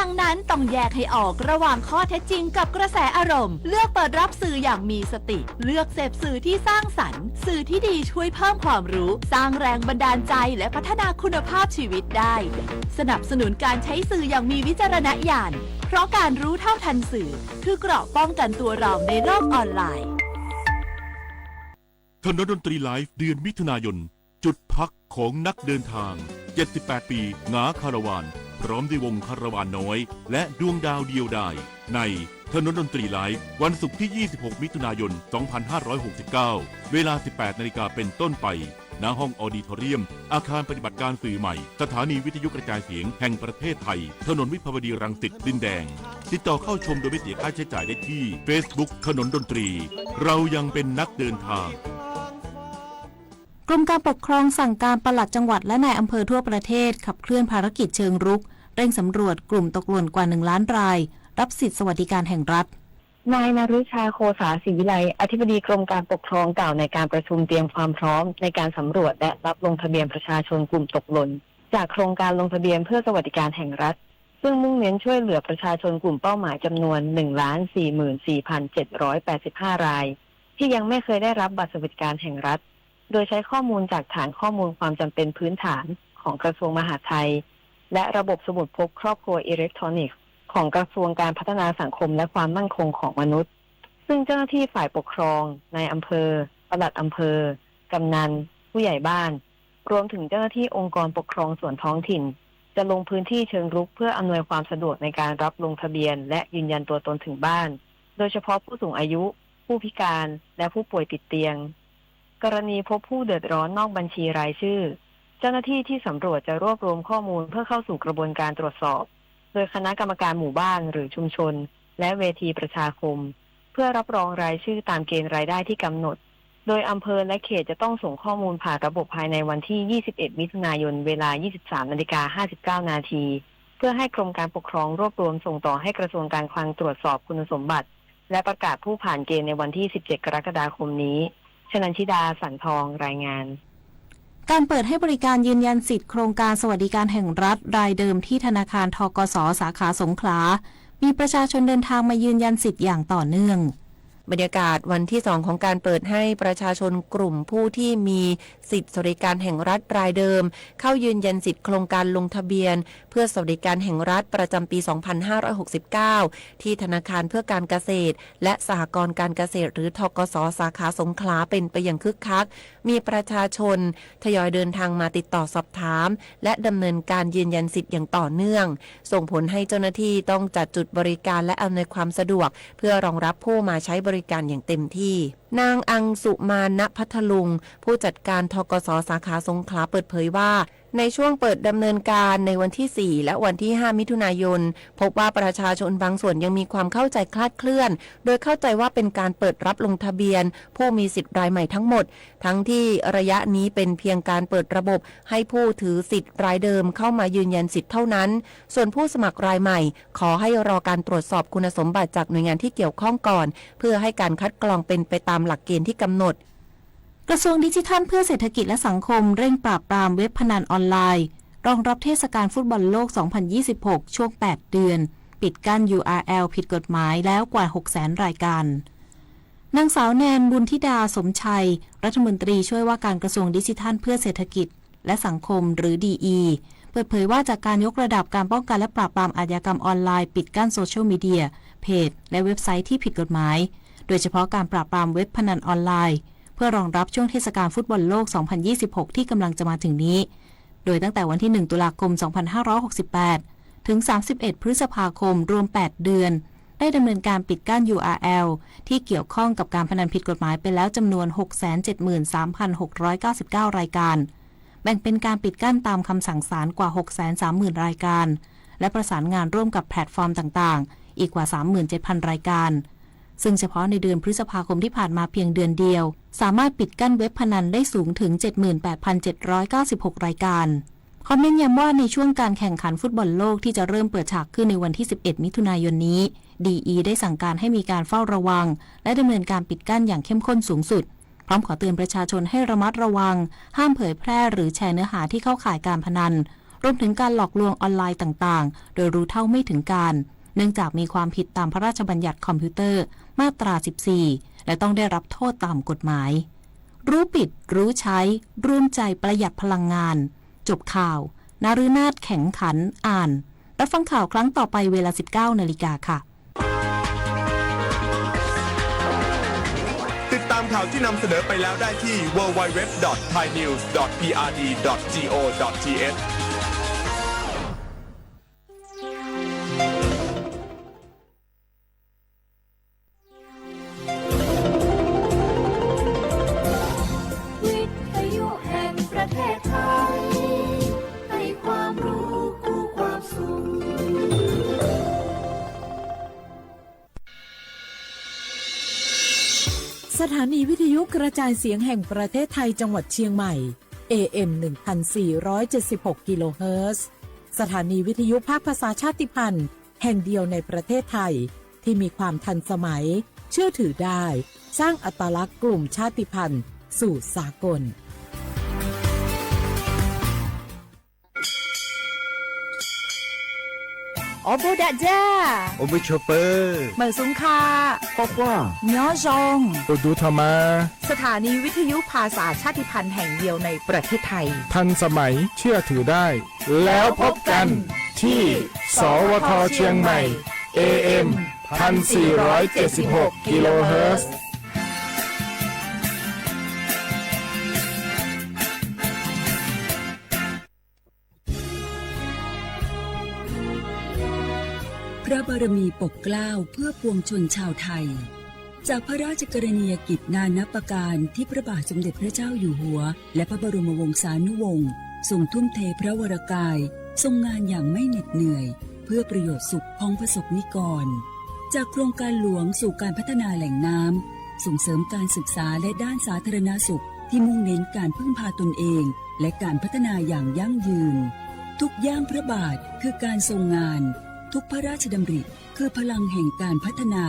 ดังนั้นต้องแยกให้ออกระหว่างข้อเท็จจริงกับกระแสอารมณ์ เลือกเปิดรับสื่ออย่างมีสติ เลือกเสพสื่อที่สร้างสรรค์ สื่อที่ดีช่วยเพิ่มความรู้ สร้างแรงบันดาลใจ และพัฒนาคุณภาพชีวิตได้ สนับสนุนการใช้สื่ออย่างมีวิจารณญาณ เพราะการรู้เท่าทันสื่อ คือเกราะป้องกันตัวเราในโลกออนไลน์ ถนนดนตรีไลฟ์เดือนมิถุนายน จุดพักของนักเดินทาง เจ็ดสิบแปด ปี หงาคาราวาน พร้อมด้วยวงคาราวานน้อย และดวงดาวเดียวดาย ในถนนดนตรีไลฟ์ วันศุกร์ที่ ยี่สิบหก มิถุนายน สองพันห้าร้อยหกสิบเก้า เวลา สิบแปด นาฬิกาเป็นต้นไป ณ ห้องออดิทอเรียม อาคารปฏิบัติการสื่อใหม่ สถานีวิทยุกระจายเสียงแห่งประเทศไทย ถนนวิภาวดีรังสิต ดินแดง ติดต่อเข้าชมโดยไม่เสียค่าใช้จ่ายได้ที่ Facebook ถนนดนตรี เรายังเป็นนักเดินทาง กรมการปกครองสั่งการปลัดจังหวัดและนายอำเภอทั่วประเทศขับเคลื่อนภารกิจเชิงรุก เร่งสำรวจกลุ่มตกหล่นกว่า หนึ่ง ล้านราย รับสิทธิสวัสดิการแห่งรัฐ นายนฤชา โคสาศรีวิไล อธิบดีกรมการปกครองกล่าวในการประชุมเตรียมความพร้อมในการสำรวจและรับลงทะเบียนประชาชนกลุ่มตกหล่นจากโครงการลงทะเบียนเพื่อสวัสดิการแห่งรัฐ ซึ่งมุ่งเน้นช่วยเหลือประชาชนกลุ่มเป้าหมายจำนวน หนึ่งล้านสี่หมื่นสี่พันเจ็ดร้อยแปดสิบห้า ราย ที่ยังไม่เคยได้รับบัตรสวัสดิการแห่งรัฐ โดยใช้ข้อมูลจากฐานข้อมูลความจำเป็นพื้นฐานของกระทรวงมหาดไทย และระบบสมุดพกครอบครัวอิเล็กทรอนิกส์ของกระทรวงการพัฒนาสังคมและความมั่นคงของมนุษย์ ซึ่งเจ้าหน้าที่ฝ่ายปกครอง นายอำเภอ ปลัดอำเภอ กำนัน ผู้ใหญ่บ้าน รวมถึงเจ้าหน้าที่องค์กรปกครองส่วนท้องถิ่น จะลงพื้นที่เชิงรุกเพื่ออำนวยความสะดวกในการรับลงทะเบียนและยืนยันตัวตนถึงบ้าน โดยเฉพาะผู้สูงอายุ ผู้พิการ และผู้ป่วยติดเตียง กรณีพบผู้เดือดร้อนนอกบัญชีรายชื่อ เจ้าหน้าที่ที่สำรวจจะรวบรวมข้อมูลเพื่อเข้าสู่กระบวนการตรวจสอบ โดยคณะกรรมการหมู่บ้านหรือชุมชน และเวทีประชาคม เพื่อรับรองรายชื่อตามเกณฑ์รายได้ที่กำหนด โดยอำเภอและเขตจะต้องส่งข้อมูลผ่านระบบภายในวันที่ ยี่สิบเอ็ด มิถุนายน เวลา ยี่สิบสามนาฬิกาห้าสิบเก้านาที เพื่อให้กรมการปกครองรวบรวมส่งต่อให้กระทรวงการคลังตรวจสอบคุณสมบัติ และประกาศผู้ผ่านเกณฑ์ในวันที่ สิบเจ็ด กรกฎาคมนี้ ชนันชิดา สังทอง รายงาน การเปิดให้บริการยืนยันสิทธิ์โครงการสวัสดิการแห่งรัฐรายเดิมที่ธนาคาร ทกส สาขาสงขลา มีประชาชนเดินทางมายืนยันสิทธิ์อย่างต่อเนื่อง บรรยากาศวันที่สองของการเปิดให้ประชาชนกลุ่มผู้ที่มีสิทธิสวัสดิการแห่งรัฐรายเดิม เข้ายืนยันสิทธิ์โครงการลงทะเบียน เพื่อสวัสดิการแห่งรัฐประจำปี สองพันห้าร้อยหกสิบเก้า ที่ธนาคารเพื่อการเกษตร และสหกรณ์การเกษตร หรือ ทกส สาขาสงขลาเป็นไปอย่างคึกคัก มีประชาชนทยอยเดินทางมาติดต่อสอบถาม และดำเนินการยืนยันสิทธิ์อย่างต่อเนื่อง ส่งผลให้เจ้าหน้าที่ต้องจัดจุดบริการและอำนวยความสะดวก เพื่อรองรับผู้มาใช้บริการอย่างเต็มที่ นางอังสุมา ณ พัทลุง ผู้จัดการ ทกส สาขาสงขลา เปิดเผยว่า ในช่วงเปิดดำเนินการในวันที่ สี่ และวันที่ ห้า มิถุนายน พบว่าประชาชนบางส่วนยังมีความเข้าใจคลาดเคลื่อน โดยเข้าใจว่าเป็นการเปิดรับลงทะเบียนผู้มีสิทธิ์รายใหม่ทั้งหมด ทั้งที่ระยะนี้เป็นเพียงการเปิดระบบให้ผู้ถือสิทธิ์รายเดิมเข้ามายืนยันสิทธิ์เท่านั้น ส่วนผู้สมัครรายใหม่ ขอให้รอการตรวจสอบคุณสมบัติจากหน่วยงานที่เกี่ยวข้องก่อน เพื่อให้การคัดกรองเป็นไปตามหลักเกณฑ์ที่กำหนด กระทรวงดิจิทัลเพื่อเศรษฐกิจและสังคมเร่งปราบปรามเว็บพนันออนไลน์ รองรับเทศกาลฟุตบอลโลก สองพันยี่สิบหก ช่วง แปด เดือน ปิดกั้น ยูอาร์แอล ผิดกฎหมายแล้วกว่า หกแสน รายการ นางสาวแนน บุญธิดา สมชัย รัฐมนตรีช่วยว่าการกระทรวงดิจิทัลเพื่อเศรษฐกิจและสังคม หรือ ดีอี เปิดเผยว่าจากการยกระดับการป้องกันและปราบปรามอาชญากรรมออนไลน์ ปิดกั้นโซเชียลมีเดีย เพจ และเว็บไซต์ที่ผิดกฎหมาย โดยเฉพาะการปราบปรามเว็บพนันออนไลน์ เพื่อรองรับช่วงเทศกาลฟุตบอลโลก สองพันยี่สิบหก ที่กำลังจะมาถึงนี้ โดยตั้งแต่วันที่ หนึ่ง ตุลาคม สองพันห้าร้อยหกสิบแปด ถึง สามสิบเอ็ด พฤษภาคม รวม แปด เดือน ได้ดำเนินการปิดกั้น ยูอาร์แอล ที่เกี่ยวข้องกับการพนันผิดกฎหมายไปแล้วจำนวน หกแสนเจ็ดหมื่นสามพันหกร้อยเก้าสิบเก้า รายการ แบ่งเป็นการปิดกั้นตามคำสั่งศาลกว่า หกแสนสามหมื่น รายการ และประสานงานร่วมกับแพลตฟอร์มต่างๆ อีกกว่า สามหมื่นเจ็ดพัน รายการ ซึ่งเฉพาะในเดือนพฤษภาคมที่ผ่านมาเพียงเดือนเดียว สามารถปิดกั้นเว็บพนันได้สูงถึง เจ็ดหมื่นแปดพันเจ็ดร้อยเก้าสิบหก รายการ พร้อมเน้นย้ำว่าในช่วงการแข่งขันฟุตบอลโลกที่จะเริ่มเปิดฉากขึ้นในวันที่ สิบเอ็ด มิถุนายนนี้ ดีอี ได้สั่งการให้มีการเฝ้าระวัง และดำเนินการปิดกั้นอย่างเข้มข้นสูงสุด พร้อมขอเตือนประชาชนให้ระมัดระวัง ห้ามเผยแพร่หรือแชร์เนื้อหาที่เข้าข่ายการพนัน รวมถึงการหลอกลวงออนไลน์ต่างๆ โดยรู้เท่าไม่ถึงการ เนื่องจากมีความผิดตามพระราชบัญญัติคอมพิวเตอร์มาตรา สิบสี่ และต้องได้รับโทษตามกฎหมาย รู้ผิดรู้ใช้ ร่วมใจประหยัดพลังงาน จบข่าว นฤนาถ แข็งขัน อ่าน รับฟังข่าวครั้งต่อไปเวลา สิบเก้านาฬิกาค่ะ ติดตามข่าวที่นำเสนอไปแล้วได้ที่ ดับเบิลยู ดับเบิลยู ดับเบิลยู ดอท ไทยนิวส์ ดอท พีอาร์ดี ดอท จี โอ ดอท ที เอช วิทยุแห่งประเทศไทย ให้ความรู้คู่ความสุข สถานีวิทยุกระจายเสียงแห่งประเทศไทยจังหวัดเชียงใหม่ เอ เอ็ม หนึ่งพันสี่ร้อยเจ็ดสิบหก กิโลเฮิรตซ์ สถานีวิทยุภาคภาษาชาติพันธุ์แห่งเดียวในประเทศไทย ที่มีความทันสมัย เชื่อถือได้ สร้างอัตลักษณ์กลุ่มชาติพันธุ์สู่สากล Ua npuj dam ja. Ua npuj tshua pw. Mawm xoo kha. Quaj quaj. Nyob zoo. Ua ntu tho mas. สถานีวิทยุภาษาชาติพันธุ์แห่งเดียวในประเทศไทย ทันสมัย เชื่อถือได้ แล้วพบกันที่ สวท เชียงใหม่ เอ เอ็ม พันสี่ร้อยเจ็ดสิบหก กิโลเฮิรตซ์ พระบารมีปกเกล้าเพื่อปวงชนชาวไทย จากพระราชกรณียกิจนานับประการที่พระบาทสมเด็จพระเจ้าอยู่หัว และพระบรมวงศานุวงศ์ทรงทุ่มเทพระวรกาย ทรงงานอย่างไม่เหน็ดเหนื่อย เพื่อประโยชน์สุขของประสบนิกร จากโครงการหลวงสู่การพัฒนาแหล่งน้ำ ส่งเสริมการศึกษาและด้านสาธารณสุขที่มุ่งเน้นการพึ่งพาตนเอง และการพัฒนาอย่างยั่งยืน ทุกย่างพระบาทคือการทรงงาน ทุกพระราชดำริคือพลังแห่งการพัฒนา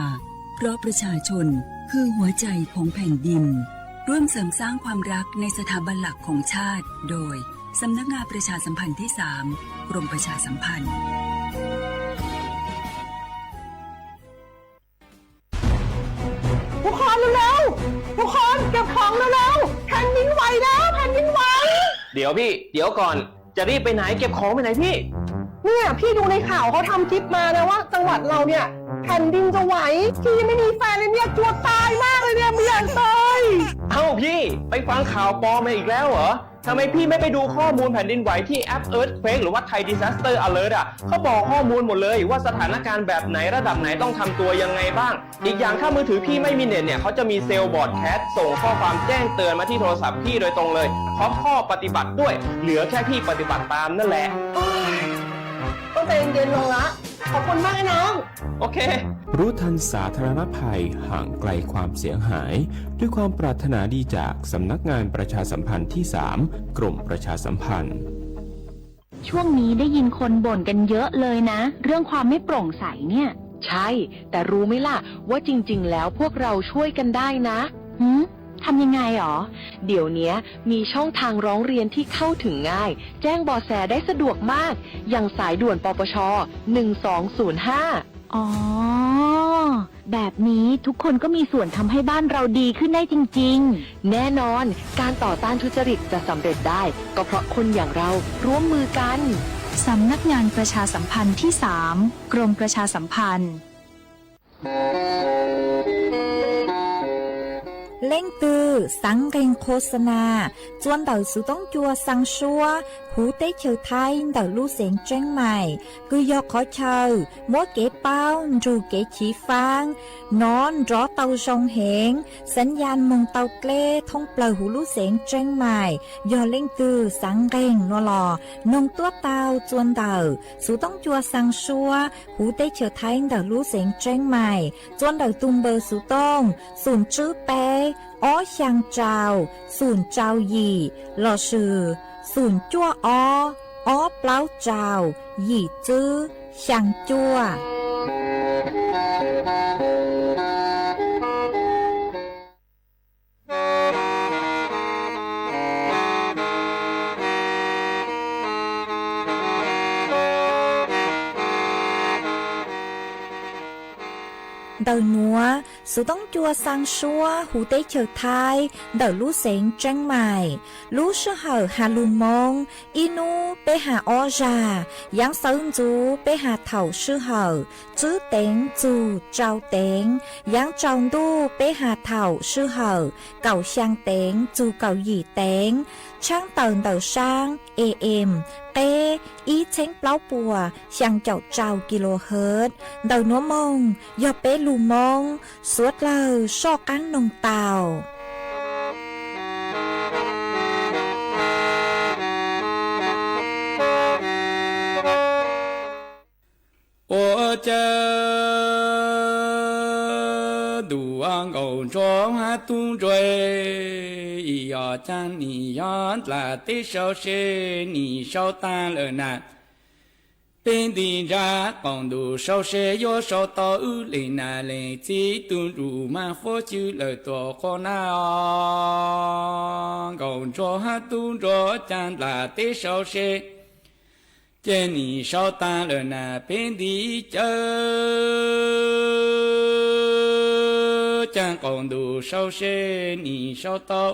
เพราะประชาชนคือหัวใจของแผ่นดิน ร่วมเสริมสร้างความรักในสถาบันหลักของชาติ โดย สำนักงานประชาสัมพันธ์ที่สาม กรมประชาสัมพันธ์ ทุกคนเร็วๆ ทุกคนเก็บของเร็วๆ แผ่นดินไหวแล้ว แผ่นดินไหว เดี๋ยวพี่ เดี๋ยวก่อน จะรีบไปไหน เก็บของไปไหนพี่ เนี่ยพี่ดูในข่าวเขาทำคลิปมานะว่าจังหวัดเราเนี่ยแผ่นดินจะไหว พี่ยังไม่มีแฟนเลยเนี่ยกลัวตายมากเลยเนี่ยไม่อยากตาย เอ้าพี่ ไปฟังข่าวปลอมมาอีกแล้วเหรอ ทำไมพี่ไม่ไปดูข้อมูลแผ่นดินไหวที่แอป Earthquake หรือว่า Thai Disaster Alert อ่ะ เขาบอกข้อมูลหมดเลยว่าสถานการณ์แบบไหนระดับไหนต้องทำตัวยังไงบ้าง อีกอย่างถ้ามือถือพี่ไม่มีเน็ตเนี่ย เขาจะมีเซลล์บรอดแคสต์ส่งข้อความแจ้งเตือนมาที่โทรศัพท์พี่โดยตรงเลย พร้อมข้อปฏิบัติด้วย เหลือแค่พี่ปฏิบัติตามนั่นแหละ ต้องใจเย็นๆ ลงละ ขอบคุณมากนะน้อง โอเค รู้ทันสาธารณภัย ห่างไกลความเสียหาย ด้วยความปรารถนาดีจากสำนักงานประชาสัมพันธ์ที่สาม กรมประชาสัมพันธ์ ช่วงนี้ได้ยินคนบ่นกันเยอะเลยนะ เรื่องความไม่โปร่งใสเนี่ย ใช่ แต่รู้ไหมล่ะ ว่าจริงๆ แล้วพวกเราช่วยกันได้นะ หืม ทำยังไงหรอ เดี๋ยวเนี้ยมีช่องทางร้องเรียนที่เข้าถึงง่าย แจ้งเบาะแสได้สะดวกมาก อย่างสายด่วน ปปช หนึ่งสองศูนย์ห้า อ๋อ แบบนี้ทุกคนก็มีส่วนทำให้บ้านเราดีขึ้นได้จริงๆ แน่นอน การต่อต้านทุจริตจะสำเร็จได้ ก็เพราะคนอย่างเราร่วมมือกัน สำนักงานประชาสัมพันธ์ที่สาม กรมประชาสัมพันธ์ Leej twg xaav nqeeg qhua xa nas txua ntawm xuv toob cua xaa suab huv teb chaws Thaib ntawm lub xeev Tseeb Mais, kws yog qhov chaw muab kev paub nrug kev chiv faab nov nrov tau zoo heev, xaav yaj moog tau dleb thoob plawg huv lub xeev Tseeb Mais. Yog leej twg xaav nqeeg no los noog tuab tau txua ntawm xuv toob cua xaa suab huv teb chaws Thaib ntawm lub xeev Tseeb Mais, txua ntawm tug npawb xuv tooj xoom tswb peb ob xyaa rau xoom rau yim lossis xoom cuaj ob ob plaub rau yim tswb xyaa cuaj. Ntawm nuav, xuv toob cua xaa suab hu teb chaws Thaib ntawm lub xeev Tseeb Maim. Lub sij hawm has lug Moob, ib nub peb has ob zag, yaav xawv ntxuv peb has thaum sij hawm tswb teev txug tsau teev, yaav tsau ntuj peb has thaum sij hawm kaum xyaa teev txug kaum yim teev, tshaab tawm ntawm saab A M qeb ib txheeb plaub puas xyaa caum rau kilohertz. Ntawm nuav moog yog peb lug Moob, suav dlawg soj qaab noog tau. Ua caag ntuj nkaus ntsuag hab tub ntsuag, yog caag nim yog nplaim teb sau se nim sau taag lawm na, peb nti ntsab qaum ntuj sau se yuav sau tau wb le nam le txiv tug ntuj mas fuab cwb lawm tuam quas na. Nkaus ntsuag hab tub ntsuag caag nplaim teb sau se, ces nim sau taag lawm na peb nti cawv, caag qaum ntuj sau se nim sau tau.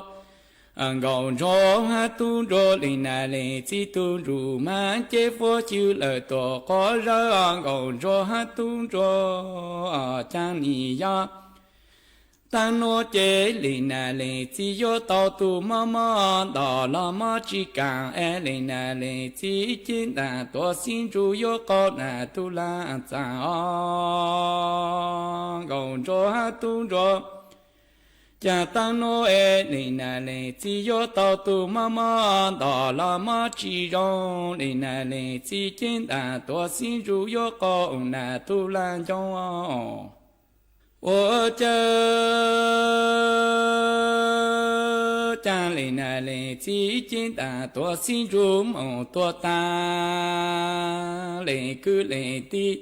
Nkaus ntsuag hab tub ntsuag le nam le txiv tug ntuj mas ces fuab cwb lawm tuam quas zawg. Nkaus ntsuag hab tub ntsuag caag nim yog taag nuav ces le nam le txiv yuav tau tug mob mob nto los mob tsi kaam es le nam le txiv ceeb ntaag tuav xib ntsuj yuav qaug nam tug laag txaam os. Nkaus ntsuag hab tub ntsuag caag taag nuav es le nam le txiv yuav tau tug mob mob nto los mob tsi zoo, le nam le txiv ceeb ntaag tuav xib ntsuj yuav qaug nam tug laag ncoo os. Ua caag caag le nam le txiv ceeb ntaag tuav xib ntsuj moog tuag taag, le kwv le tij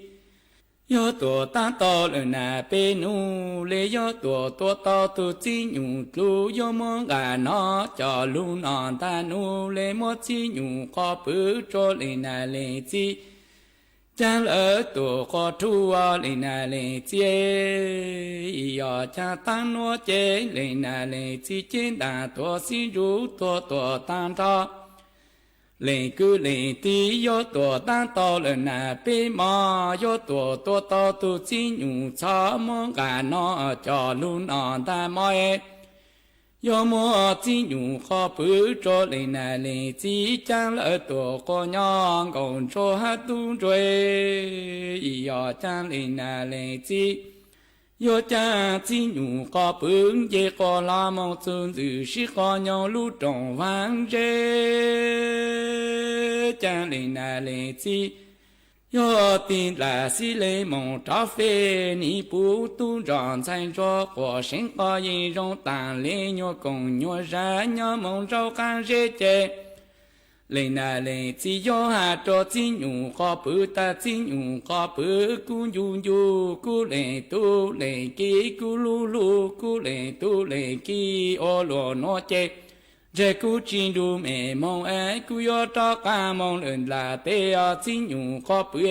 yuav tuam taab tau lawm na peb nub le yuav tuam tuav tau tug txib nyuj dlub yuav muab nqaj no coj lug noj ntaag nub le muab txib nyuj qhov pwv rua le nam le txiv caag lawm tuam quas rhuv le nam le txiv. Yog caag taag nuav ces le nam le txiv ceeb ntaag tuav xib ntsuj tuag tuam taag nrho. Le kwv le tij yuav tuam taab tau lawm na peb mog, yuav tuam tuav tau tug txib nyuj txhob muab nqaj no coj lug noj ntaag mog. Yuav muab txib nyuj qhov pwv rua le nam le txiv caag lawm tuam quas nyob nkaus ntsuag hab tub ntsuag. Yog caag le nam le txiv yuav caag txib nyuj qhov pwv nce quas hlo moog txug ntxwm sib qho nyob lub rooj vaag zeb, caag le nam le txiv yuav tig nplaim xib le moog rov fej nim puv tub ntsoj ntxhais ntsuag quas seev qhov yeej zoo taag le nyuag koom nyuag zag nyob moog nraub qaab zeb ces le nam le txiv yuav has rua txib nyuj qhov pwv tas txib nyuj qhov pwv kub ncu ncu, kub le tub le kiv, kub lug lug, kub le tub le kiv. Ua luaj nuav ces ntshe kuv tsi nrug mej moog es kuv yuav rov qaab moog lawm nplaim teb os txib nyuj qhov pwv.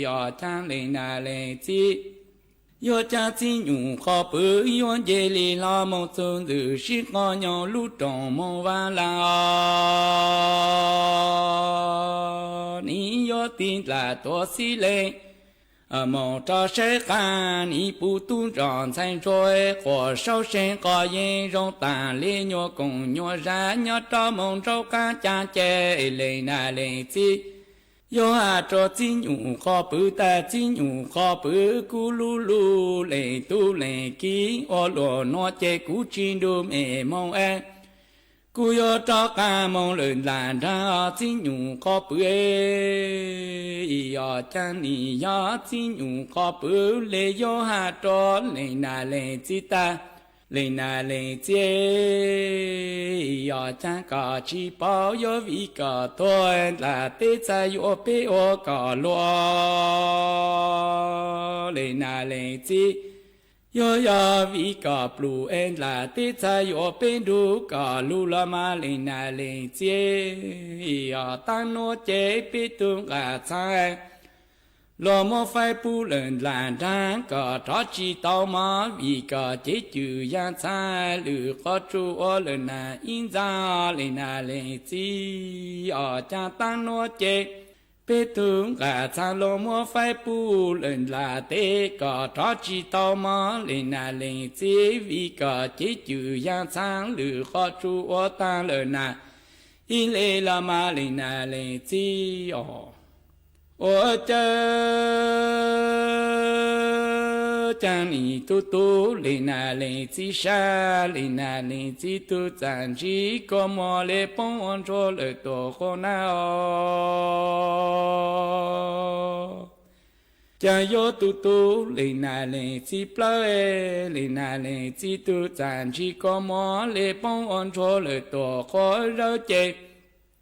Yog caag le nam le txiv yuav caag txib nyuj qhov pwv yuav nce le hlo moog txug ntxwm sib qho nyob lub rooj moog vaag laag os. Nim yuav tig nplaim tuav xib le moog rov saib qaab nim puv tub ntsoj ntxhais ntsuag quas saub seev qhov yeej zoo taag le nyuag koom nyuag zag nyob rov moog nraub qaab caag ces le nam le txiv yuav has rua txib nyuj qhov pwv tas txib nyuj qhov pwv kub lug lug le tub le kiv. Ua luaj nuav ces kuv tsi nrug mej moog es kuv yuav rov qaab moog lawm nplaim nraag txib nyuj qhov pwv. Yog caag nim yog txib nyuj qhov pwv le yuav has rua le nam le txiv tas le nam le txiv, yog caag koj tsi paub yuav vim koj tuag nplaim teb txhad yuav peb ua koj luag le nam le txiv. Yuav yog vim koj pluj es nplaim teb txhad yuav peb nrug koj lug los mas le nam le txiv. Yog taag nuav ces peb tug nqaj txhab Los muab faib pub lawm nram nraag kom rov tsi tau mob, vim kom cev cwm yaaj txhaaj lwm qhov tsua ua lawm na ib ntxaag le na leej txiv. Os caag taab nuav ces peb tug nqaj txhaaj los muab faib pub lawm nram teb kom rov tsi tau mob le na leej txiv, vim kom cev cwm yaaj txhaaj lwm qhov tsua ua taag lawm na ib le los mas le na leej txiv. Os ua caag caag nim tug tub le na leej txiv sab le na leej txiv tug txaj ntsig kua muag le poob ua ntsuag lawm tuam qhua na os. Caag yuav tug tub le na leej txiv plawg le na leej txiv tug txaj ntsig kua muag le poob ua ntsuag lawm tuam qhua zawg ces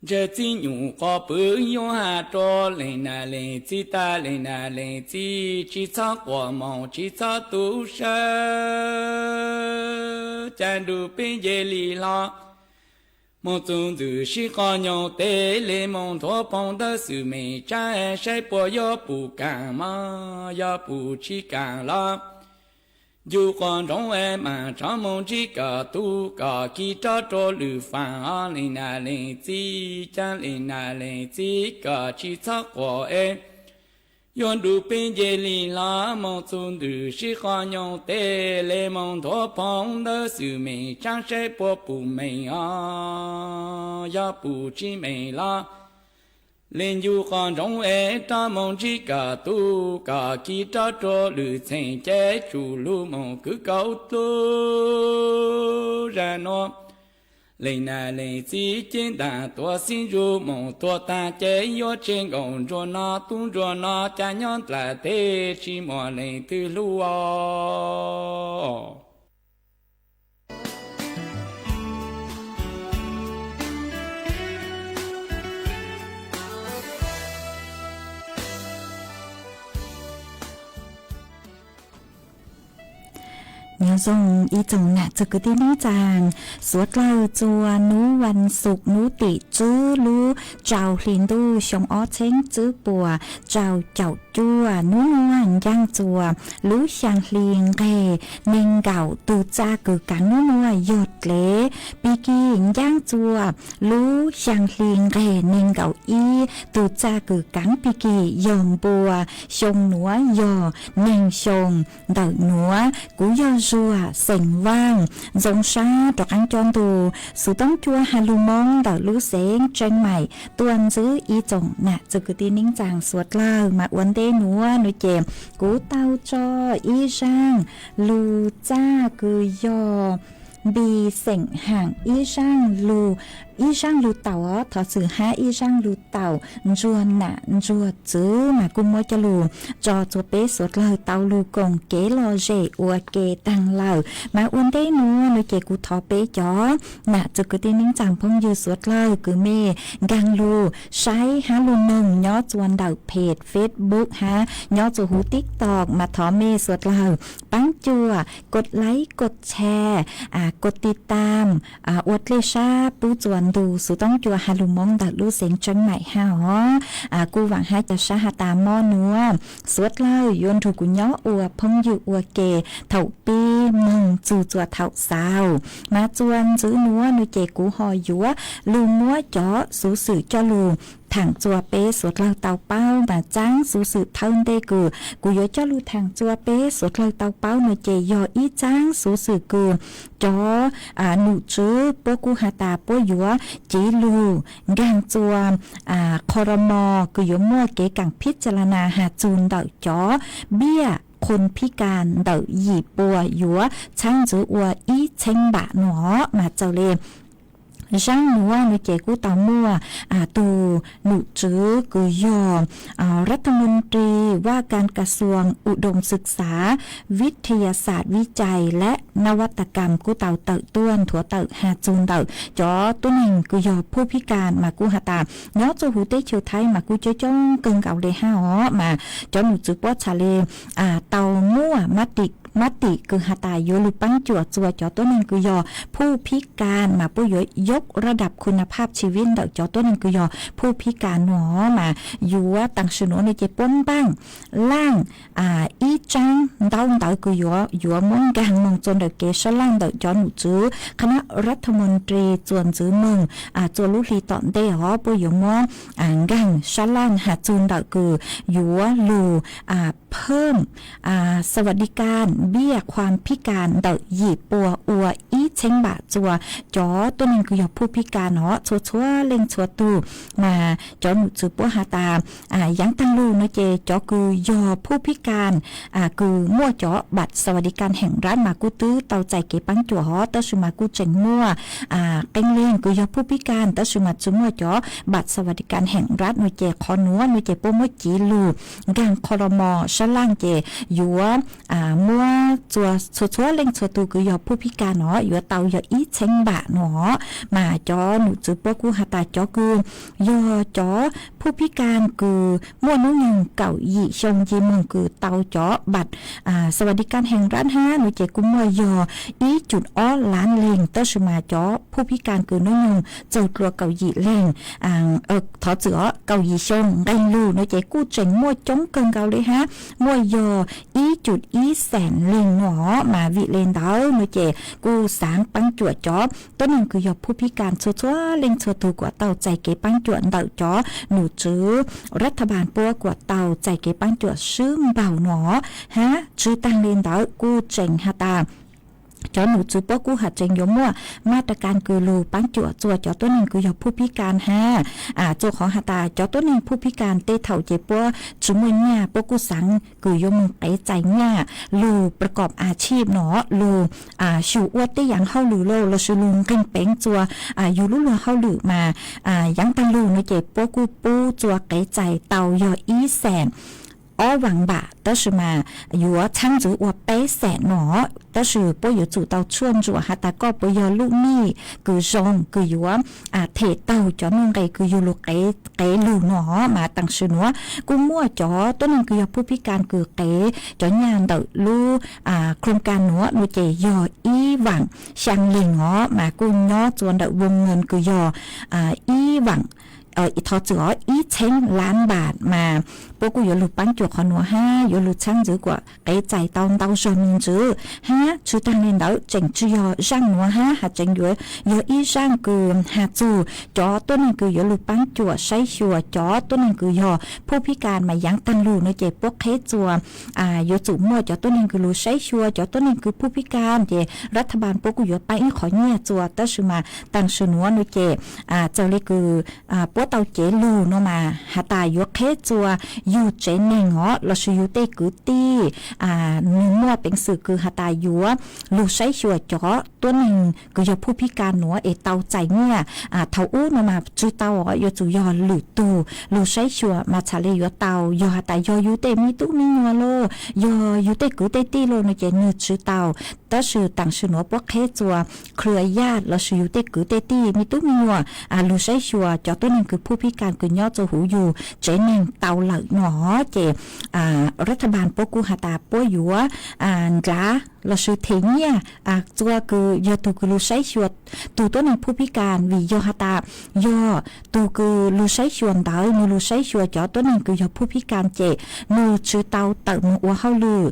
ntsawg txiv nyuj qhov pwg yuav has rua le na leej txiv tag le na leej txiv tsi txhob quas moog tsi txhob tu sawv, ca nrug peb nce li hlo moog txug ntxwm sib qho nyoog teg le moog nthuav phoo ntawv xwm meem tsaab saib puas yuav pum kaam mog, yog pum tsi kaam los ncu qos nroov es maam rov moog ntsib kom tub kom ki rov rua lwm faam os le na leej txiv, ca le na leej txiv kom tsi txhob quas es yuav nrug peb nce li hlo moog txug ntxwm sib qho nyoog teg le moog nthuav phoo ntawv xwm meem tsaab saib puas pum meem os, yog pum tsi meem los le ncu qos nroov es rov moog ntsib kom tub kom ki rov rua lwm txheej ces tsum lug moog kwv kaum dlub zag nuav le na leej txiv. Cev ntaag tuav xib ntsug moog tuag taag ces yuav tseg nkaum nruag no tub nruag no ca nyob dlaag teb tsi muaj leej twg hlub os. Nyob zoo ib tsoom nam txwg kwv tij neej tsaa, suav dlawg txua nub vas xuv nub tim tswb lub rau hli ntuj xyoo ob txheeb tswb puas rau caum cuaj. Nub nuav ncaaj txua lub xyaa hli nqeg neeg nkaum. Tug txaj kws kaav nub nuav yog dlev Pig Kig. Ncaaj txua lub xyaa hli nqeg neeg nkaum ib. Tug txaj kws kaav Pig Kig yog npua. Xyoo nuav yog neeg xyoo ntawm nuav. Kuv yog Zuag xeem Vaaj, ntxoov sab rov qaab coj ntu xuv toob cua has lug Moob ntawm lub xeev Tseeb Maim tuaj ntxwv ib tsoom nam txwg kwv tij neej tsaa suav dlawg. Mas ua ntej nuav nuav ces kuv tau tso ib zaaj lug txaj kws yog npis xeem haam ib zaaj lug, ib zaaj lug taum os, thov txim hab ib zaaj lug taum ntsuag nam ntsuag txwv mas kuj muab coj lug tso txua peb suav dlawg tau lug koom kev lom zem ua ke taag lawm. Mas ua ntej nuav nuav ces kuv thov peb cov nam txwg kwv tij neej tsaa phooj ywg suav dlawg kws mej nkaag lug saib hab lug noog nyob txua ntawm phem Facebook hab nyob txua huv TikTok mas thov mej suav dlawg paab cuam kod like kod share, kod tiv tam, ua dlej sab pub txua ntu xuv toob cua has lug Moob ntawm lub xeev Tseeb Maim hab os. Kuj vaam hab ca sab has tas mob nuav suav dlawg yuav nrug kuv nyob ua phooj ywg ua ke thaum pib moog txug txua thaum xaus. Mas txua ntxwv nuav nuav ces kuv ho yuav lug muab cov xuv xwm coj lug thaam txua peb suav dlawg tau paub. Mas txaab xuv xwm thawj ntej kws kuv yuav coj lug thaam txua peb suav dlawg tau paub nuav ces yog ib txaab xuv xwm kws cov num tswv puab kuj has tas puab yuav cev lug nkaag txua qhov ro mos kws yuav muaj kev kaam phib ca la nas has txug ntawm cov npiaj qhoos phib kas ntawm yim pua yuav txhaab ntxwv ua ib txheeb npam nuav. Mas txawm le zaab nuav nuav ces kuj tau muaj tug num tswv kws yogรัฐมนตรี ว่าการกระทรวงอุดมศึกษา วิทยาศาสตร์วิจัยและนวัตกรรม kuj tau tawm tuaj nthuav tawm has txug ntawm cov tuab neeg kws yog phub phib kas mas kuj has tas nyob txua huv teb chaws Thaib mas kuj coob coob kawg nkaus le hab os. Mas cov num tswv puab txhad le tau muaj mab tim mab tim kws has tas yuav lug paab cuam txug cov tuab neeg kws yog phuj phib kas mas puab yuav yog rab dam khun nab phab tshis vib ntawm cov tuab neeg kws yog phuj phib kas no mas yuav taam sim nuav no ces puab npaaj laaj ib tsaab ntaub ntawv kws yuav, yuav muab nkaag moog txug ntawm kev sab laaj ntawm cov nom tswv qhab nab rab tha moos ris txuas ntxiv moog txug lub hli tom ntej os puab yuav muab nkaag sab laaj has txug ntawm kws yuav lug phaj xas vas di kas npiaj khuam phib kas ntawm yim pua ua ib txheeb npam txug cov tuab neeg kws yog phuj phib kas no txhua txhua leej txhua tug mas cov nom tswv puab has tas yaav taag lug no ces cov kws yog phuj phib kas kws muaj cov npam xas vas di kas heem nrab mas kuj twb tau txais kev paab cuam hov tab sis mas kuj tseem muaj qee leeg kws yog phuj phib kas tab sis mas tsi muaj cov npam xas vas di kas heem nrab no ces qhov nuav no ces puab muab civ lug nkaag qho los mos sab laaj ces yuav muab txhua txhua leej txhua tug kws yog phuj phib kas no yuav tau yog ib txheeb npam no mas cov nom tswv puab kuj has tas cov kws yog cov phuj phib kas kws muaj nub nyoog kaum yim xyoo nce moog kws tau cov npam xas vas di kas heem nrab hab no ces kuj muaj yog ib cum ob lab leeg tab sis mas cov phuj phib kas kws nub nyoog txug dlua kaum yim leeg thov txwm os kaum yim xyoo nqee lug no ces kuj tseem muaj coob kawg nkaus le hab muaj yog ib cum ib xees leeg no mas vim le ntawd no ces kuj xaav paab cuam cov tuab neeg kws yog phuj phib kas txhua txhua leej txhua tug kuas tau txais kev paab cuam ntawm cov nom tswv rab tha npas puab kuas tau txais kev paab cuam swb npaug no hab tsi taag le ntawd kuj tseem has tas cov nom tswv puab kuj has tsees yuav muaj mab ras kas kws lug paab cuam txug cov tuab neeg kws yog phuj phib kas hab txug qhov has tas cov tuab neeg phuj phib kas tej thaum ces puab tsi muaj nyaj puab kuj xaav kws yuav moog qev txais nyaj lug pakaum a tshib no lug xyum ua tej yaav hauj lwm los lossis lug nqee peev txug yug lub luag hauj lwm mas yaav taag lug no ces puab kuj pub txug qev txais tau yog ib xees ob vaam npam tab sis mas yuav txhaab ntxiv ua peb xees no tab sis puab yuav tsum tau tshuaj ntsuam has tas koj puas yog lub mij kws zoo kws yuav them taug cov nuj nqes kws yug lug qev lug no mas taam sim nuav kuj muaj cov tuab neeg kws yog phuj phib kas kws qev cov nyaj ntawm lub khoom kas nuav no ces yog ib vaam xyaa leeg os mas kuj nyob txug ntawm voos nyoos kws yog ib vaam thov txwm os ib txheeb lab npam mas puab kuj yuav lug paab cuam qhov nuav hab yuav lug txhaab ntxiv kuas qev txais tau ntau zog me ntsis hab tsi taag le ntawd tseem tsi yog zaaj nuav hab has tsees yuav yog ib zaaj kws has txug cov tuab neeg kws yuav lug paab cuam saib xyuas cov tuab neeg kws yog phuj phib kas mas yaav taag lug no ces puab qheb txug yuav tsum muaj cov tuab neeg kws lug saib xyuas cov tuab neeg kws phuj phib kas ces rab tha npas puab kuj yuav paab ib qhov nyaj txug tab sis mas taam sim nuav no ces txawm le kws puab tau cev lug no mas has tas yuav qheb txug yug tsev neeg os lossis yug tej kwv tij nwg muaj peev xwm kws has tas yuav lug saib xyuas cov tuab neeg kws yog phuj phib kas nuav es tau txais nyaj thaum ub no mas tsi tau os yuav tsum yog lwm tug lug saib xyuas mas txhad le yuav tau yog has tas yog yug tej me tub me nyuam los yog yug tej kwv tej tij los no ces nwg tsi tau tab sis taam sim nuav puab qheb txug khwv yaj lossis yug tej kwv tej tij me tub me nyuam lug saib xyuas cov tuab neeg kws phuj phib kas kws nyob txug huv yug tsev neeg tau lawm no ces rab tha npas puab kuj has tas puab yuav ndlav lossis them nyaj txug kws yog tug kws lug saib xyuas tug tuab neeg phuj phib kas vim yog has tas yog tug kws lug saib xyuas ntawd nwg lug saib xyuas cov tuab neeg kws yog phuj phib kas ces nwg tsi tau tawm moog ua hauj lwm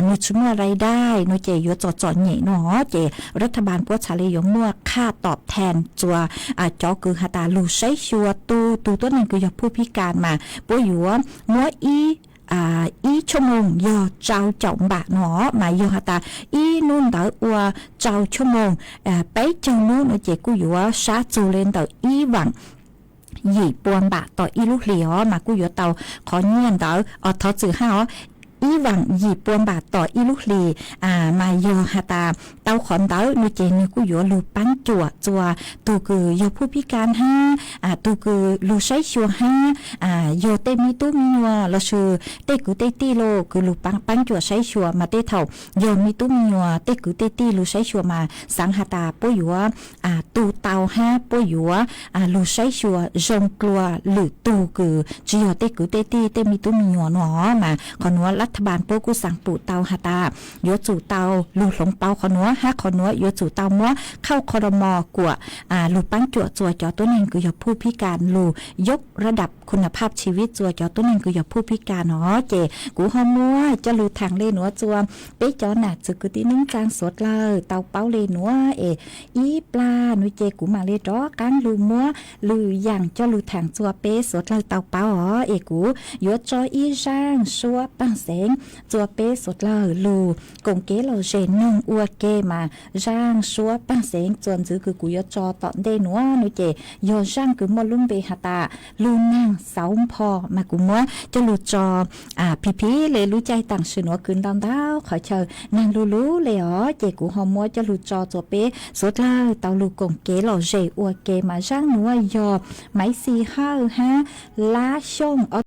nwg tsi muaj rai dai no ces yuav txom txom nyem no ces rab tha npas puab txhad le yuav muaj qhaj tom thas txug cov kws has tas lug saib xyuas tug tug tuab neeg kws yog phuj phib kas mas puab yuav muab ib ib tshuaj moog yog rau caum npam no mas yog has tas ib nub ntawd ua rau tshuaj moog peb caug nub no ces kuj yuav sab txug le ntawm ib vaam yim pua npam tom ib lub hlis os mas kuj yuav tau qhov nyaj ntawd os thov txwm hab os ib vaam yim pua npam tom ib lub hlis mas yog has tas tau qhov ntawd no ces nwg kuj yuav lug paab cuam txug tug kws yog phuj phib kas hab tug kws lug saib xyuas hab yog tej me tub me nyuam lossis tej kwv tej tij los kws lug paab cuam saib xyuas mas tej thaum yog me tub me nyuam tej kwv tej tij lug saib xyuas mas xaav has tas puab yuav tu tau hab puab yuav lug saib xyuas zoo dlua lwm tug kws tsi yog tej kwv tej tij tej me tub me nyuam no mas qhov nuav rab tha npas puab kuj xaav pum tau has tas yuav tsum tau lug hloov pauv qhov nuav hab qhov nuav yuav tsum tau muab khauj qhov do mos kuam lug paab cuam txua cov tuab neeg kws yog phuj phib kas lug yog rab dam khun nab phaj tshiv vib txua cov tuab neeg kws yog phuj phib kas no. Ces kuv ho muab coj lug thaam le nuav txua peb cov nam txwv kwv tij neej tsaa suav dlawg tau paub le nuav es ib plag nuav ces kuv maam le rov qaab lug muab lwm yaam coj lug thaam txua peb suav dlawg tau paub os. Es kuv yuav tso ib zaaj suab paaj xeev txua peb suav dlawg lug koom kev lom zem noog ua ke mas zaaj suab paaj xeev txua ntxiv kws kuv yuav tso tom ntej nuav nuav ces yog zaaj kws muaj lub npe has tas lug naag xauv npho mas kuv muab coj lug tso phim phim le lub caij taam sim nuav kws ntau ntau qhov chaw naag lug lug le os ces kuv ho muab coj lug tso txua peb suav dlawg tau lug koom kev lom zem ua ke mas zaaj nuav yog Maiv Xis Hawj hab Lab Xyooj ob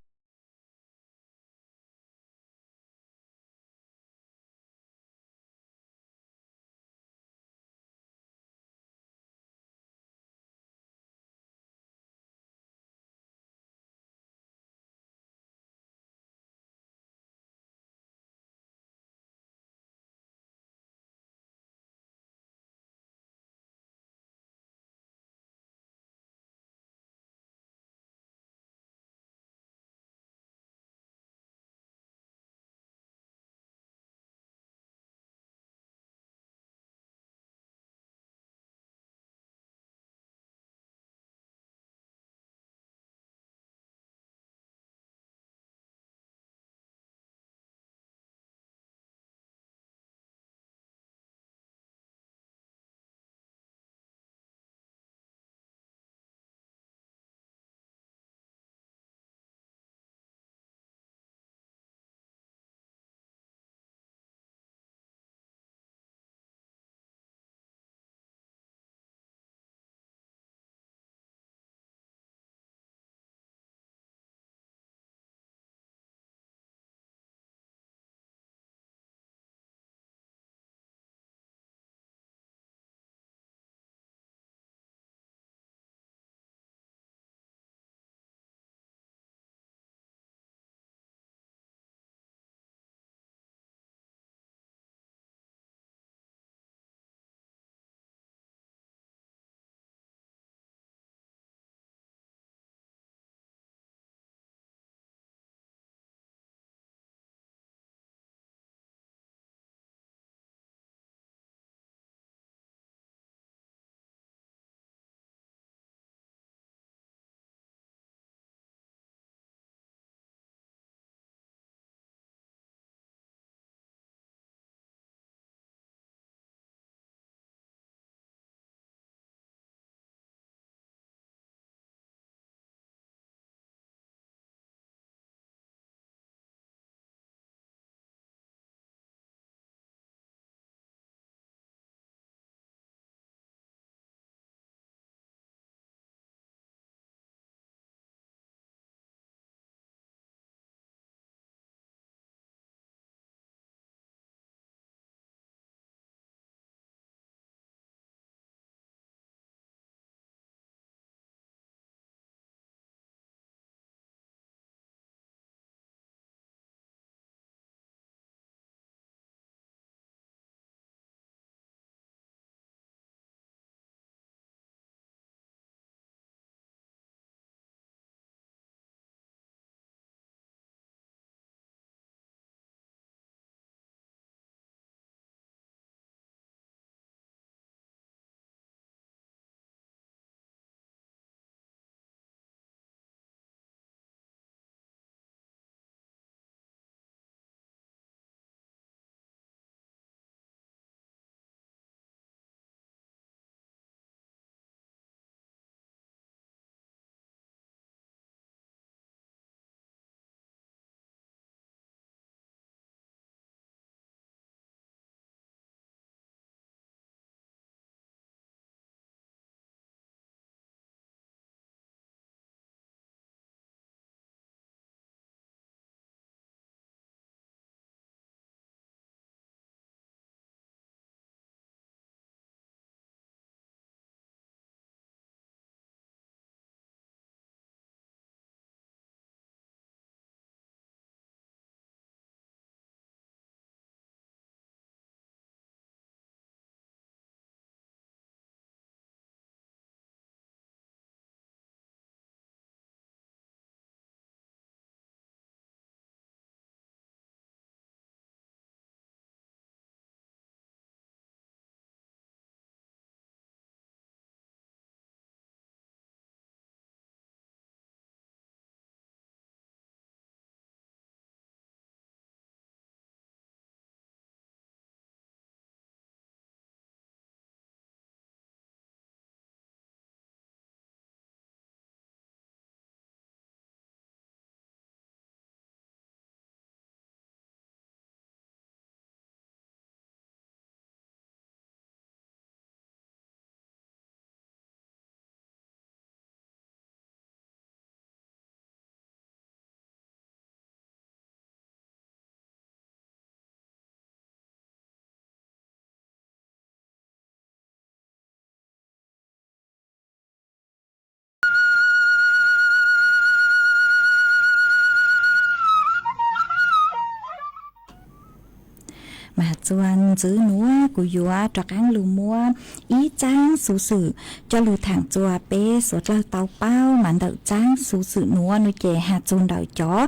Mas txuas ntxiv nuav kuv yuav rov qaab lug muab ib txaab xuv xwm coj lug thaam txuas peb suav dlawg tau paub. Mas ntawm txaab xuv xwm nuav no ces has txug ntawm cov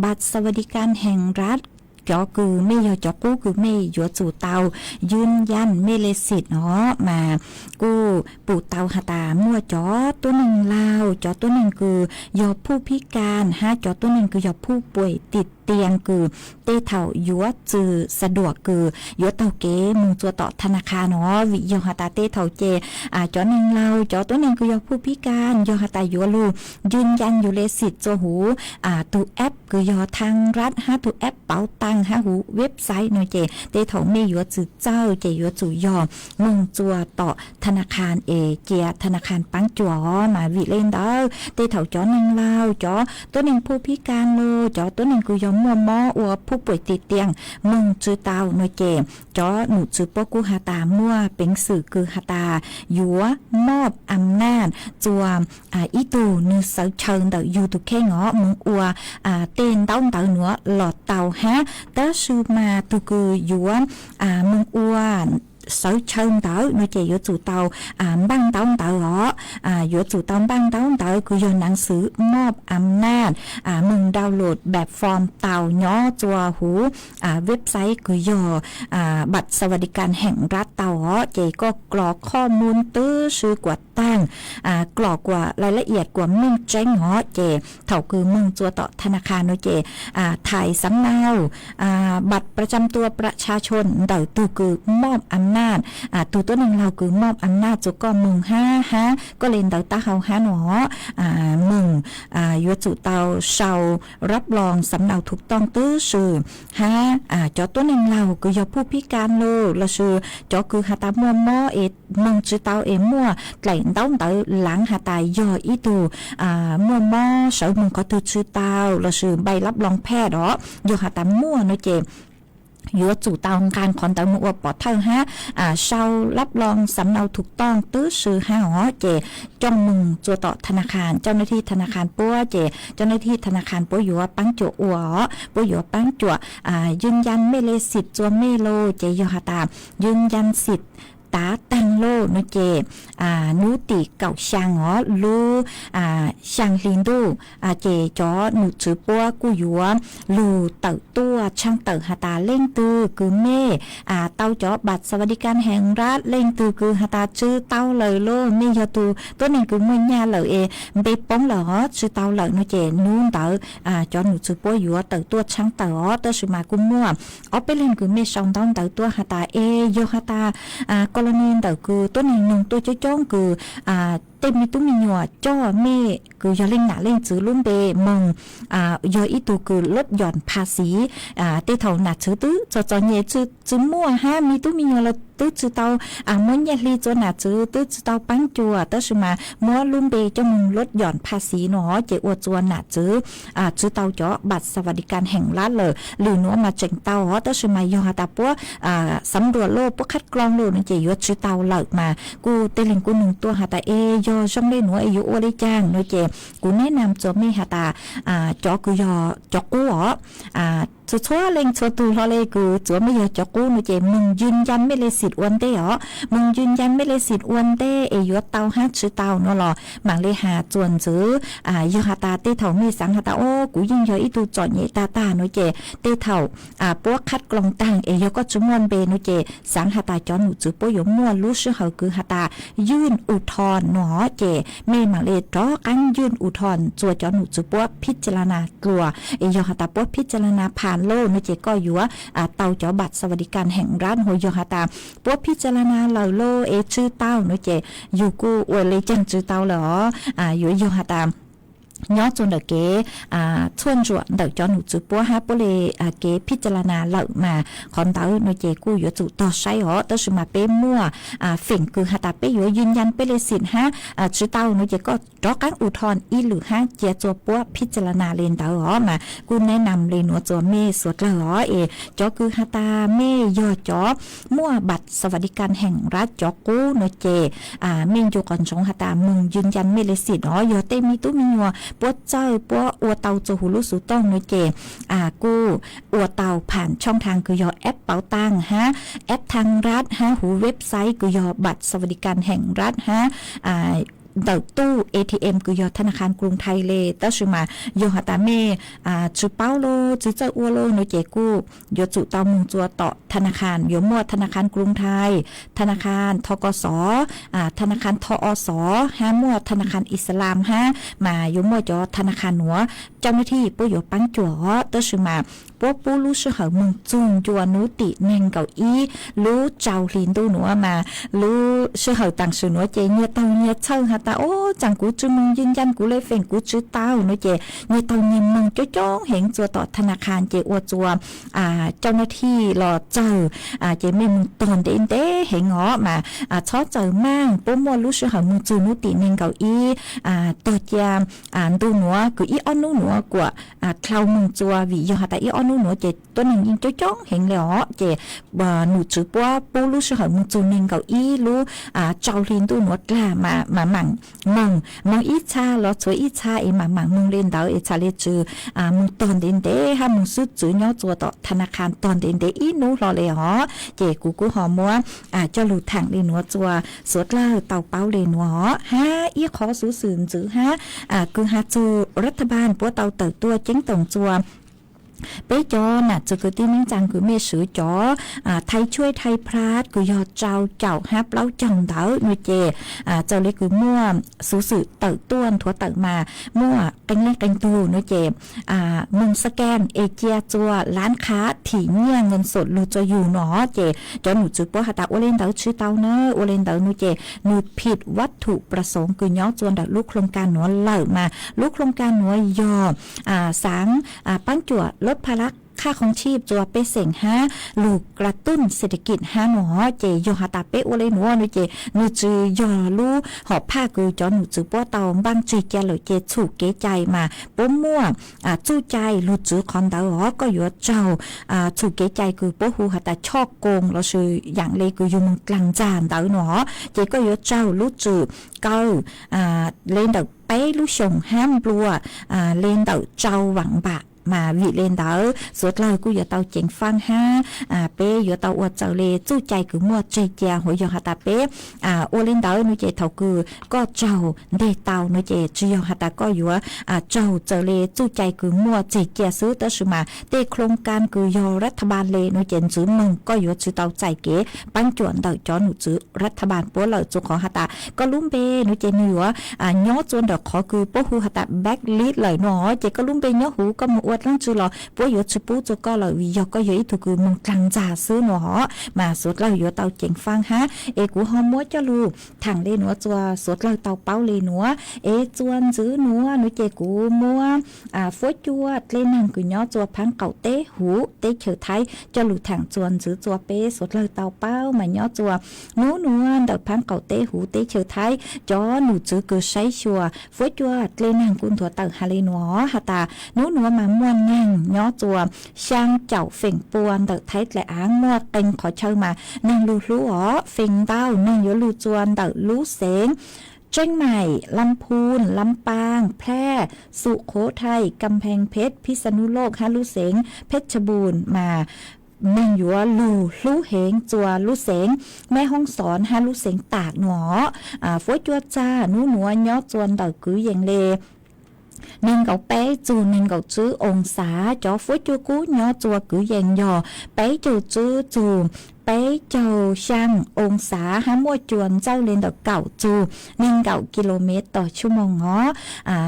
บัตรสวัสดิการแห่งรัฐ cov kws mej yog cov qub kws mej yuav tsum tau ยืนยัน mej le xim no, mas kuj pum tau has tas muaj cov tuab neeg laug, cov tuab neeg kws yog ผู้พิการ hab cov tuab neeg kws yog ผู้ป่วยติดเตียง kws tej thaum yuav txwm สะดวก kws yuav taug kev moog txua tom ธนาคาร no, vim yog has tas tej thaum ces cov neeg laug, cov tuab neeg kws yog ผู้พิการ yog has tas yuav lug ยืนยัน yug le xim txua huv tug app kws yog ไทยรัฐ hab tug app เป๋าตัง hab huv website no ces tej thaum mej yuav txwm txawj ces yuav tsum yog moog txua tom ธนาคาร es cia ธนาคาร paab cuam os. Mas vim le ntawd tej thaum cov neeg laug, cov tuab neeg ผู้พิการ los cov tuab neeg kws yog muaj mob ua ผู้ป่วยติดเตียง moog tsw tau no ces cov num tswv puab kuj has tas muaj peev xwm kws has tas yuav มอบอำนาจ txua ib tug nwg sawv chaw ntawm yug tug kheej os moog ua tej ntaub ntawv nuav los tau hab. Tab sis mas tug kws yuav moog ua sawv chaw ntawd no ces yuav tsum tau npaaj ntaub ntawv os. Yuav tsum tau npaaj ntaub ntawv kws yog หนังสือมอบอำนาจ moog download แบบฟอร์ม tau nyob txua huv website kws yog บัตรสวัสดิการแห่งรัฐ tau os. Ces koj klos ข้อมูล twb swb kuas taag, klos kuas รายละเอียด kuas meej tseeb os ces thaum kws moog txua tom ธนาคาร no ces thais sam nau บัตรประจำตัวประชาชน ntawm tug kws มอบอำนาจ, tug tuab neeg laug kws มอบอำนาจ txua koj moog hab, hab koj le ntawv taub hau hab no moog yuav tsum tau sau รับรองสำเนาถูกต้อง twb swb hab. Cov tuab neeg laug kws yog ผู้พิการ los, lossis cov kws has tas muaj mob es moog tsw tau es muaj dlaim ntaub ntawv laav has tas yog ib tug muaj mob sawv moog qhov twg tsw tau, lossis ใบรับรองแพทย์ os, yog has tas muaj no ces yuav tsum tau nqaa qhov ntawd moog ua pov thawj hab, sau รับรองสำเนาถูกต้อง twb swb hab os ces coj moog txua tom ธนาคาร, เจ้าหน้าที่ธนาคาร puab ces เจ้าหน้าที่ธนาคาร puab yuav paab cuam ua os, puab yuav paab cuam ยืนยัน mej le xim txua mej los ces yog has tas ยืนยันสิทธิ์ tav taag los no ces nub tim kaum xyaa os, lub xyaa hli ntuj ces cov num tswv puab kuj yuav lug tawm tuaj tshaaj tawm has tas leej twg kws mej tau cov บัตรสวัสดิการแห่งรัฐ, leej twg kws has tas tsw tau lawm los, mej yog tug tuab neeg kws muaj nyaj lawm es npe poob lawm os, tsw tau lawm no ces nub ntawd cov num tswv puab yuav tawm tuaj tshaaj tawm os. Tab sis mas kuj muaj ob peb leeg kws mej sau ntaub ntawv tuaj has tas es yog has tas กรณี ntawm kws tuab neeg noog tuaj coob coob kws tej me tub me nyuam coj mej kws yog leej nam leej txwv lub npe moog yog ib tug kws ลดหย่อนภาษี, tej thaum nam txwv twb txom txom nyem, tsw muaj hab me tub me nyuam los twb tsw tau muab nyaj hli txua nam txwv, twb tsw tau paab cuam, tab sis mas muab lub npe coj moog ลดหย่อนภาษี no ces ua txua nam txwv tsw tau cov บัตรสวัสดิการแห่งรัฐ lawm. Lwm nuav mas tseem tau os, tab sis mas yog has tas puab สำรวจ los puab คัดกรอง los no ces yuav tsw tau lawm. Mas kuj tej leeg kuj noog tuaj has tas es yog zoo le nuav es yuav ua le caag no ces kuv แนะนำ txua mej has tas cov kws yog cov qub os, txhua txhua leej txhua tug hlo le kws txua mej yog cov qub no ces moog ยืนยัน mej le xim ua ntej os, moog ยืนยัน mej le xim ua ntej es yuav tau hab tsw tau no los maam le has txuas ntxiv. Yog has tas tej thaum mej xaav has tas o kuv yeej yog ib tug txom nyem tag tag no ces tej thaum puab คัดกรอง taag es yog koj tsw muaj npe no ces xaav has tas cov num tswv puab yuav muaj lub sij hawm kws has tas ยื่นอุทธรณ์ no ces mej maam le rov qaab ยื่นอุทธรณ์ txua cov num tswv puab พิจารณา dlua. Es yog has tas puab พิจารณา ผ่าน los no ces koj yuav tau cov บัตรสวัสดิการแห่งรัฐ. Ho yog has tas puab พิจารณา lawm los es tsw tau no ces yug kuj ua le caag tsw tau lawm os. Yuav yog has tas nyob txua ntawm kev txhua ntsuam ntawm cov num tswv puab hab puab le kev พิจารณา lawm mas qhov ntawd no ces kuj yuav tsum tog saib os. Tab sis mas peb muaj feem kws has tas peb yuav ยืนยัน peb le xim hab tsw tau no ces koj rov qaab อุทธรณ์ ib lwm hab cia txua puab พิจารณา le ntawd os. Mas kuj แนะนำ le nuav txua mej suav dlawg os. Es cov kws has tas mej yog cov muaj บัตรสวัสดิการแห่งรัฐ cov qub no ces mej ncu qhov ntsoov has tas moog ยืนยัน mej le xim os. Yog tej me tub me nyuam puab txawj puab ua tau txua huv lub xuv tooj no ces kuj ua tau pham tshooj thaj kws yog app Pov Tag hab app Thaj Nrab hab huv website kws yog Bat Sawadikan Heej Nrab hab ntawm tuj A T M kws yog Thaj Nas Khas Kroo Thais le. Tab sis mas yog has tas mej tsi paub los tsi txawj ua los no ces kuj yuav tsum tau moog txua tom Thaj Nas Khas, yuav muaj Thaj Nas Khas Kroo Thais, Thaj Nas Khas Tho Ko Xov, Thaj Nas Khas Tho O Xov hab muaj Thaj Nas Khas Ixalam hab mas yuav muaj cov Thaj Nas Khas nuav cau na thij puab yuav paab cuam os. Tab sis mas puab pub lub sij hawm moog txug ncua nub tim neeg nkaum ib lub rau hli ntuj nuav mas lub sij hawm taam sim nuav ces nyias taug nyias txhawj has tas o tsaam kuv tsi moog ywj ncan kuv le feem kuv tsi tau no ces nyias taug nyias moog coob coob heev txua tom Thaj Nas Khas ces ua txua cau na thij los txawg ces mej moog tog ntev ntev heev os mas txhob txawm maaj puab muaj lub sij hawm moog txug nub tim neeg nkaum ib tog cia ntu nuav kws ib ob nub nuav kuas dlhau moog txua vim yog has tas ib ob nub nuav ces tuab neeg yeej coob coob heev le os ces num tswv puab pub lub sij hawm moog txug neeg nkaum ib lub rau hli ntuj nuav dlaag mas maam moog, moog ib txha los txhua ib txha es maam maam moog le ntawd es txhad le tsi moog tog ntev ntev hab moog xwb txwv nyob txua tom Thaj Nas Khas tog ntev ntev ib nub hlo le os. Ces kuv kuj ho muab coj lug thaam le nuav txua suav dlawg tau paub le nuav os. Hab ib qhov xuv xwm ntxiv hab kws has txug ras tha npaas puab tau tawm tuaj ceeb toom txua peb cov nam txwv kwv tij neej tsaa kws mej swv cov thais tshuaj thais phaj kws yog rau caum hab plaub caug ntawd no ces txawm le kws muaj xuv xwm tawm tuaj nthuav tawm mas muaj qee leej qee tug no ces moog scan es cia txua lab khab thim nyiaj nkees xom lug txua yug no ces cov num tswv puab has tas ua le ntawd tsi tau na, ua le ntawd no ces nws phim vaj thum pras xoov kws nyob txua ntawm lub khloong kas nuav lawm mas lub khloong kas nuav yog xaav paab cuam lub pha lab khaj khoom tsib txua pej xeem hab lug kra tuj xet ta kis hab no ces yog has tas peb ua le nuav no ces nws tsi yog lub hom phaj kws cov num tswv puab tau npaaj tseg ca lawm ces txhum kev cai mas puab muaj txuj cai lug tswv qhov ntawd os. Koj yuav raug txhum kev cai kws puab hu has tas choj koos lossis yaam le kws yug moog dlaag ntxag ntawd no ces koj yuav raug lub tswm kaw le ntawm peb lub xyoos hab nplua le ntawm rau vaam npam mas vim le ntawd suav dlawg kuj yuav tau ceev faaj hab peb yuav tau ua txawm le txuj cai kws muaj tseg ca. Huv yog has tas peb ua le ntawd no ces thaum kws koj raug nteg tau no ces tsi yog has tas koj yuav raug txawm le txuj cai kws muaj tseg ca xwb tab sis mas tej khloong kas kws yog ras tha npaas le no ces ntxiv moog koj yuav tsi tau txais kev paab cuam ntawm cov num tswv ras tha npaas puab lawm txug qhov has tas koj lub npe no ces nws yuav nyob txua ntawm qhov kws puab hu has tas blacklist lawm no ces koj lub npe nyob huv koj moog ua dlaab tsi los puab yuav tsi pub txua koj lawm vim yog koj yog ib tug kws moog dlaag ntxag xwb no os. Mas suav dlawg yuav tau ceev faaj hab es kuv ho muab coj lug thaam le nuav txua suav dlawg tau paub le nuav es txua ntxiv nuav no ces kuv muab fuab cua dlej naag kws nyob txua phaab qaum teb huv teb chaws Thaib coj lug thaam txua ntxiv txua peb suav dlawg tau paub mas nyob txua nub nuav ntawm phaab qaum teb huv teb chaws Thaib cov num tswv kws saib xyuas fuab cua dlej naag kuj nthuav tawm has le nuav has tas nub nuav mas muaj naag nyob txua xyaa caum feem pua ntawm Thaib dlaim aav muaj qee qhov chaw mas naag lug hlub os. Feem ntau naag yuav lug txua ntawm lub xeev Tseeb Maim, Lam Phun, Lam Paaj, Phav, Sum Khuv Thai, Kam Pheej Phet, Phij Xa Nub Loj hab lub xeev Phej Tha Npun mas neeg yuav lug hlub heev txua lub xeev Meb Hoob Xov hab lub xeev Tam no. Fuab cua txag nub nuav nyob txua ntawm kwv yees le neeg nkaum peb txug neeg nkaum tswb oo xav. Cov fuab cua kub nyob txua kwv yees yog peb caug tswb txug peb caug xyaa oo xav hab muaj cua ntxawj le ntawm kaum txug neeg nkaum ki lo mev tos tshua moog os.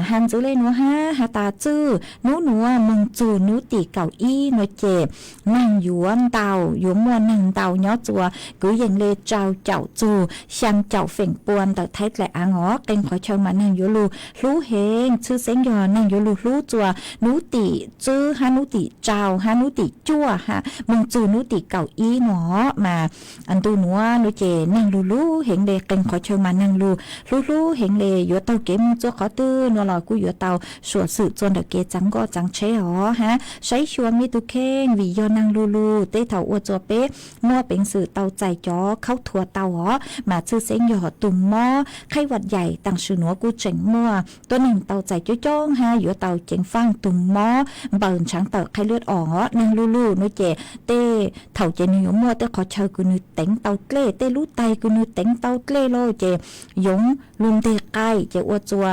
Has ntxiv le nuav hab has tas txwj nub nuav moog txug nub tim kaum ib no ces naag yuav ntau, yuav muaj naag ntau nyob txua kwv yees le rau caum txug xyaa caum feem pua ntawm Thaib dlaim aav os. Qee qhov chaw mas naag yuav lug hlub heev tshwj xeeb yog naag yuav lug hlub txua nub tim tswb hab nub tim rau hab nub tim cuaj moog txug nub tim kaum ib no. Mas ntu nuav nuav ces neeg lug lug heev le, qee qhov chaw mas neeg lug hlub hlub heev le, yuav taug kev moog txug qhov twg nuav los kuj yuav tau suam xwm txug ntawm kev txav nkoj txav tsheb os hab. Saib xyuas mej tug kheej, vim yog neeg lug lug tej thaum ua txug peb muaj peev xwm tau txais cov khaub thuas tau os, mas tshwj xeeb yog tug mob qhaib vaj yaim tam sim nuav kuj tseem muaj tuab neeg tau txais coob coob hab yuav tau ceev faaj tug mob npaws ntshaav tawm qhaib lwb os. Neeg lug lug nuav ces tej thaum ces nwg yuav muaj tej qhov chaw kws nwg teev tau dlej, tej lub taig kws nwg teev tau dlej lawm ces yoov lug nteg qai ces ua txug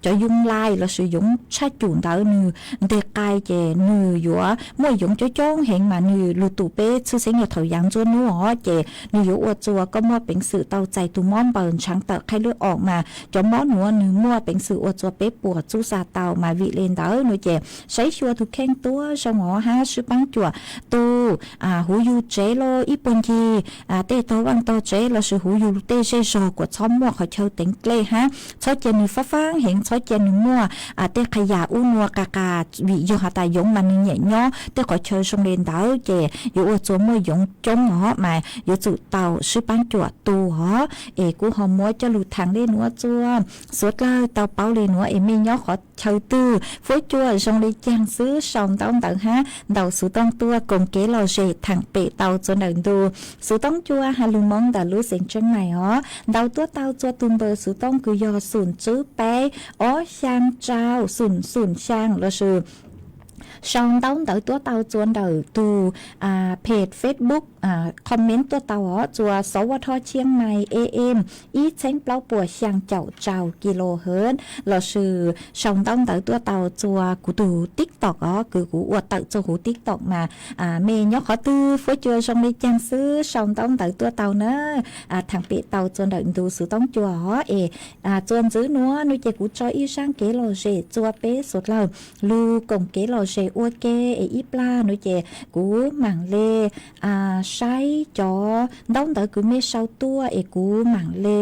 cov yoov lai lossis yoov tshaj cum ntawd nwg nteg qai ces nwg yuav muaj yoov coob coob heev mas nwg lug tus peb tshwj xeeb yog thaum yaav ntuj nub os ces nwg yuav ua txug koj muaj peev xwm tau txais tug mob npaws ntshaav tawm qhaib lwb os mas cov mob nuav nwg muaj peev xwm ua txug peb puas txub xa tau. Mas vim le ntawd nuav ces saib xyuas tug kheej tuab zoo os hab swb paab cuam tug huv yug tsev lawm ib puag ncig tej tog vaaj tog tsev lossis huv yug tej zej zog kuas txhob muaj qhov chaw teev dlej hab txhob cia nwg faab faab heev, txhob cia nwg muaj tej qha yam ub nua qas qas, vim yog has tas yoov mas nwg nyiam nyob tej qhov chaw zoo le ntawd ces yuav ua txug muaj yoov coob os mas yuav tsum tau swb paab cuam tu os. Es kuv ho muab coj lug thaam le nuav txug, suav dlawg tau paub le nuav es mej nyob qhov chaw twg, fuab cua zoo le caag xwb sau ntaub ntawv hab ntaus xuv tooj tuaj koom kev lom zem thaam pem tau txug ntawm ntu xuv tooj cua has lug Moob ntawm lub xeev Tsheeb Maim os. Ntaus tuaj tau txug tug npawb xuv tooj kws yog xum tswb peb ob xyaa rau xum xum xyaa lossis sau ntaub ntawv tuaj tau txug ntawm tug page Facebook, comment tuaj tau os txug sov vaj thoj Tsheeb Maim E M ib txheeb plaub puas xyaa caum rau kilohertz lossis sau ntaub ntawv tuaj tau txug kuv tug TikTok os, kws kuv ua tawm txug huv TikTok mas mej nyob qhov twg fuab cua zoo le caag xwb sau ntaub ntawv tuaj tau na. Thaam pem tau txug ntawm ntu xuv tooj cua os. Es txug ntxiv nuav nuav ces kuv tso ib zaaj kev lom zem txug peb suav dlawg lug koom kev lom zem ua ke. Es ib plag nuav ces kuv maam le saib cov ntaub ntawv kws mej sau tuaj es kuv maam le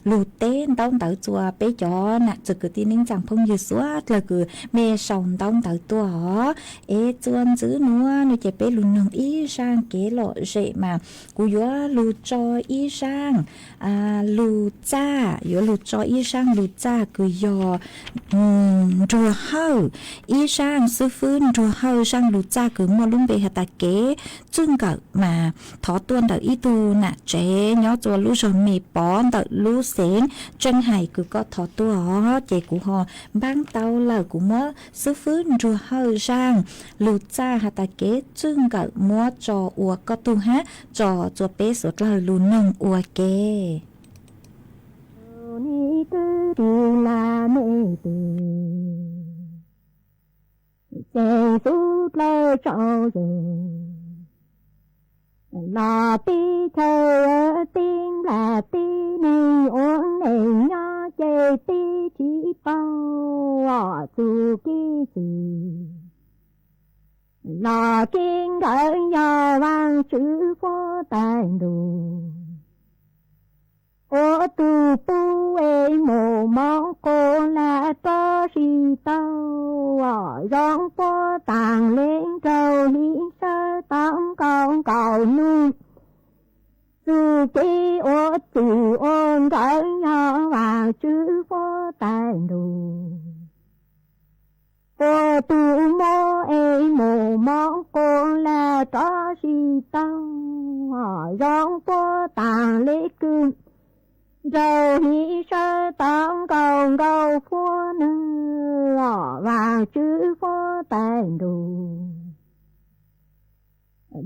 lug teb ntaub ntawv txug peb cov nam txwv kwv tij neej tsaa phooj ywg suav dlawg kws mej sau ntaub ntawv tuaj os. Es txug ntxiv nuav nuav ces peb lug noog ib zaaj kev lom zem mas kuv yuav lug tso ib zaaj lug txaj, yuav lug tso ib zaaj lug txaj kws yog nruag hawj, ib zaaj xwb fwb nruag hawj, zaaj lug txaj kws muaj lub npe has tas kev txwj nkawm mas thov tuaj ntawm ib tug nam tsev nyob txug lub zog Me Pov ntawm lub xeev Tseej Hais kws koj thov tuaj os. Ces kuv ho npaab tau lawm, kuv muab xwb fwb nruag hawj zaaj lug txaj has tas kev txwj nkawm muab tso ua koj tug hab tso txug peb suav dlawg lug noog ua ke. Ni twb tsis lam me tes, xeev xub dlawg tsaus zes, los teb chaws teb nplaj teb neeg ua neej nyob ces peb tsis paub txuj kev txwv. Los kev nkawm yog Vaajtswv puab taag ntuj, ua tug pub es muaj moov quas lam rov sib tau, zoo puab taag le nraug hli sawv tau nkaus nkaus nub. Txuj kev ua txwv ua nkawm yog Vaajtswv puab taag ntuj, ua tug moov es muaj moov quas lam rov sib tau, zoo puab taag le kws nraug hli sawv tau nkaus nkaus puab nub, Vaajtswv puab taag ntuj.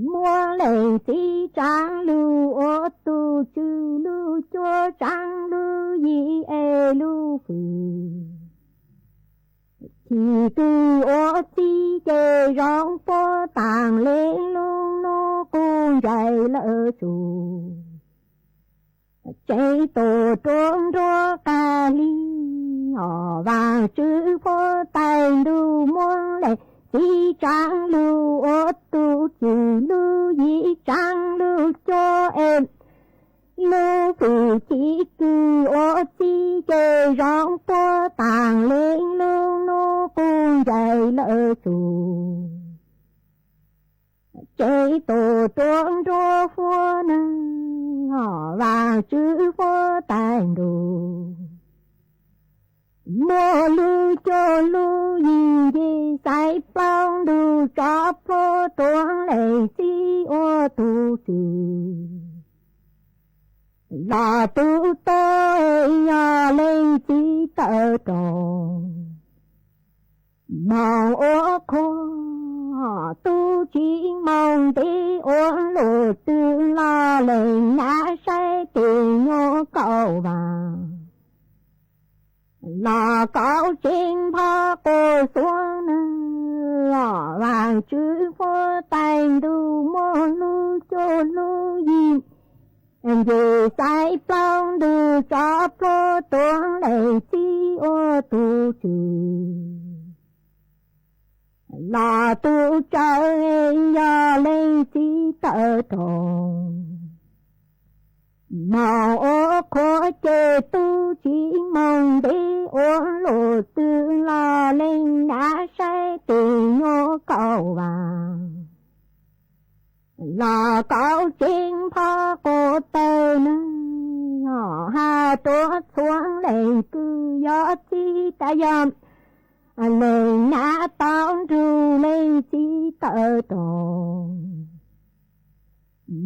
Muab leej txiv tsaav lug ua tug tswv lug cuab tsaav lug yim es lug fwm. Chim kws ua txiv ces zoo puab taag le lub nub quas ntsais lawm tsuj. Tseem tuaj ruam nruab qab hli, Vaajtswv puab taag ntuj muab leej txiv tsaav lug ua tug tswv lug yim tsaav lug cuab es lug fwm. Chim kws ua txiv ces zoo puab taag le lub nub quas ntsais lawm tsuj. tsev tus ruam nruab huab na, Vaajtswv huab tais ntuj. Muaj lub cuaj lub yim yim xaiv plaub ntug tsov pluag tuav leej txiv ua tus tswv. Los tub tuab yog leej txiv tawm rau. Moos ua qhua tub tsis moos ntev ua luj twg los leej nab saib tes nyuaj kaum vas. Los kaum tsev npho quas xuav na, Vaajtswv huab tais ntuj muaj lub cuaj lub yim yim xaiv plaub ntug tsov pluag tuav leej txiv ua tus tswv. Los tub tsawv yog leej txiv tawm rau. Moos ua qhua ces tub tsis moos ntev ua luj twg los leej nab saib tes nyuaj kaum vas. Los kaum tsev npho quas tawg na, Haj Ruam txhua leej kws yog txij tas yog leej nab tau nrug leej txiv tawm rau.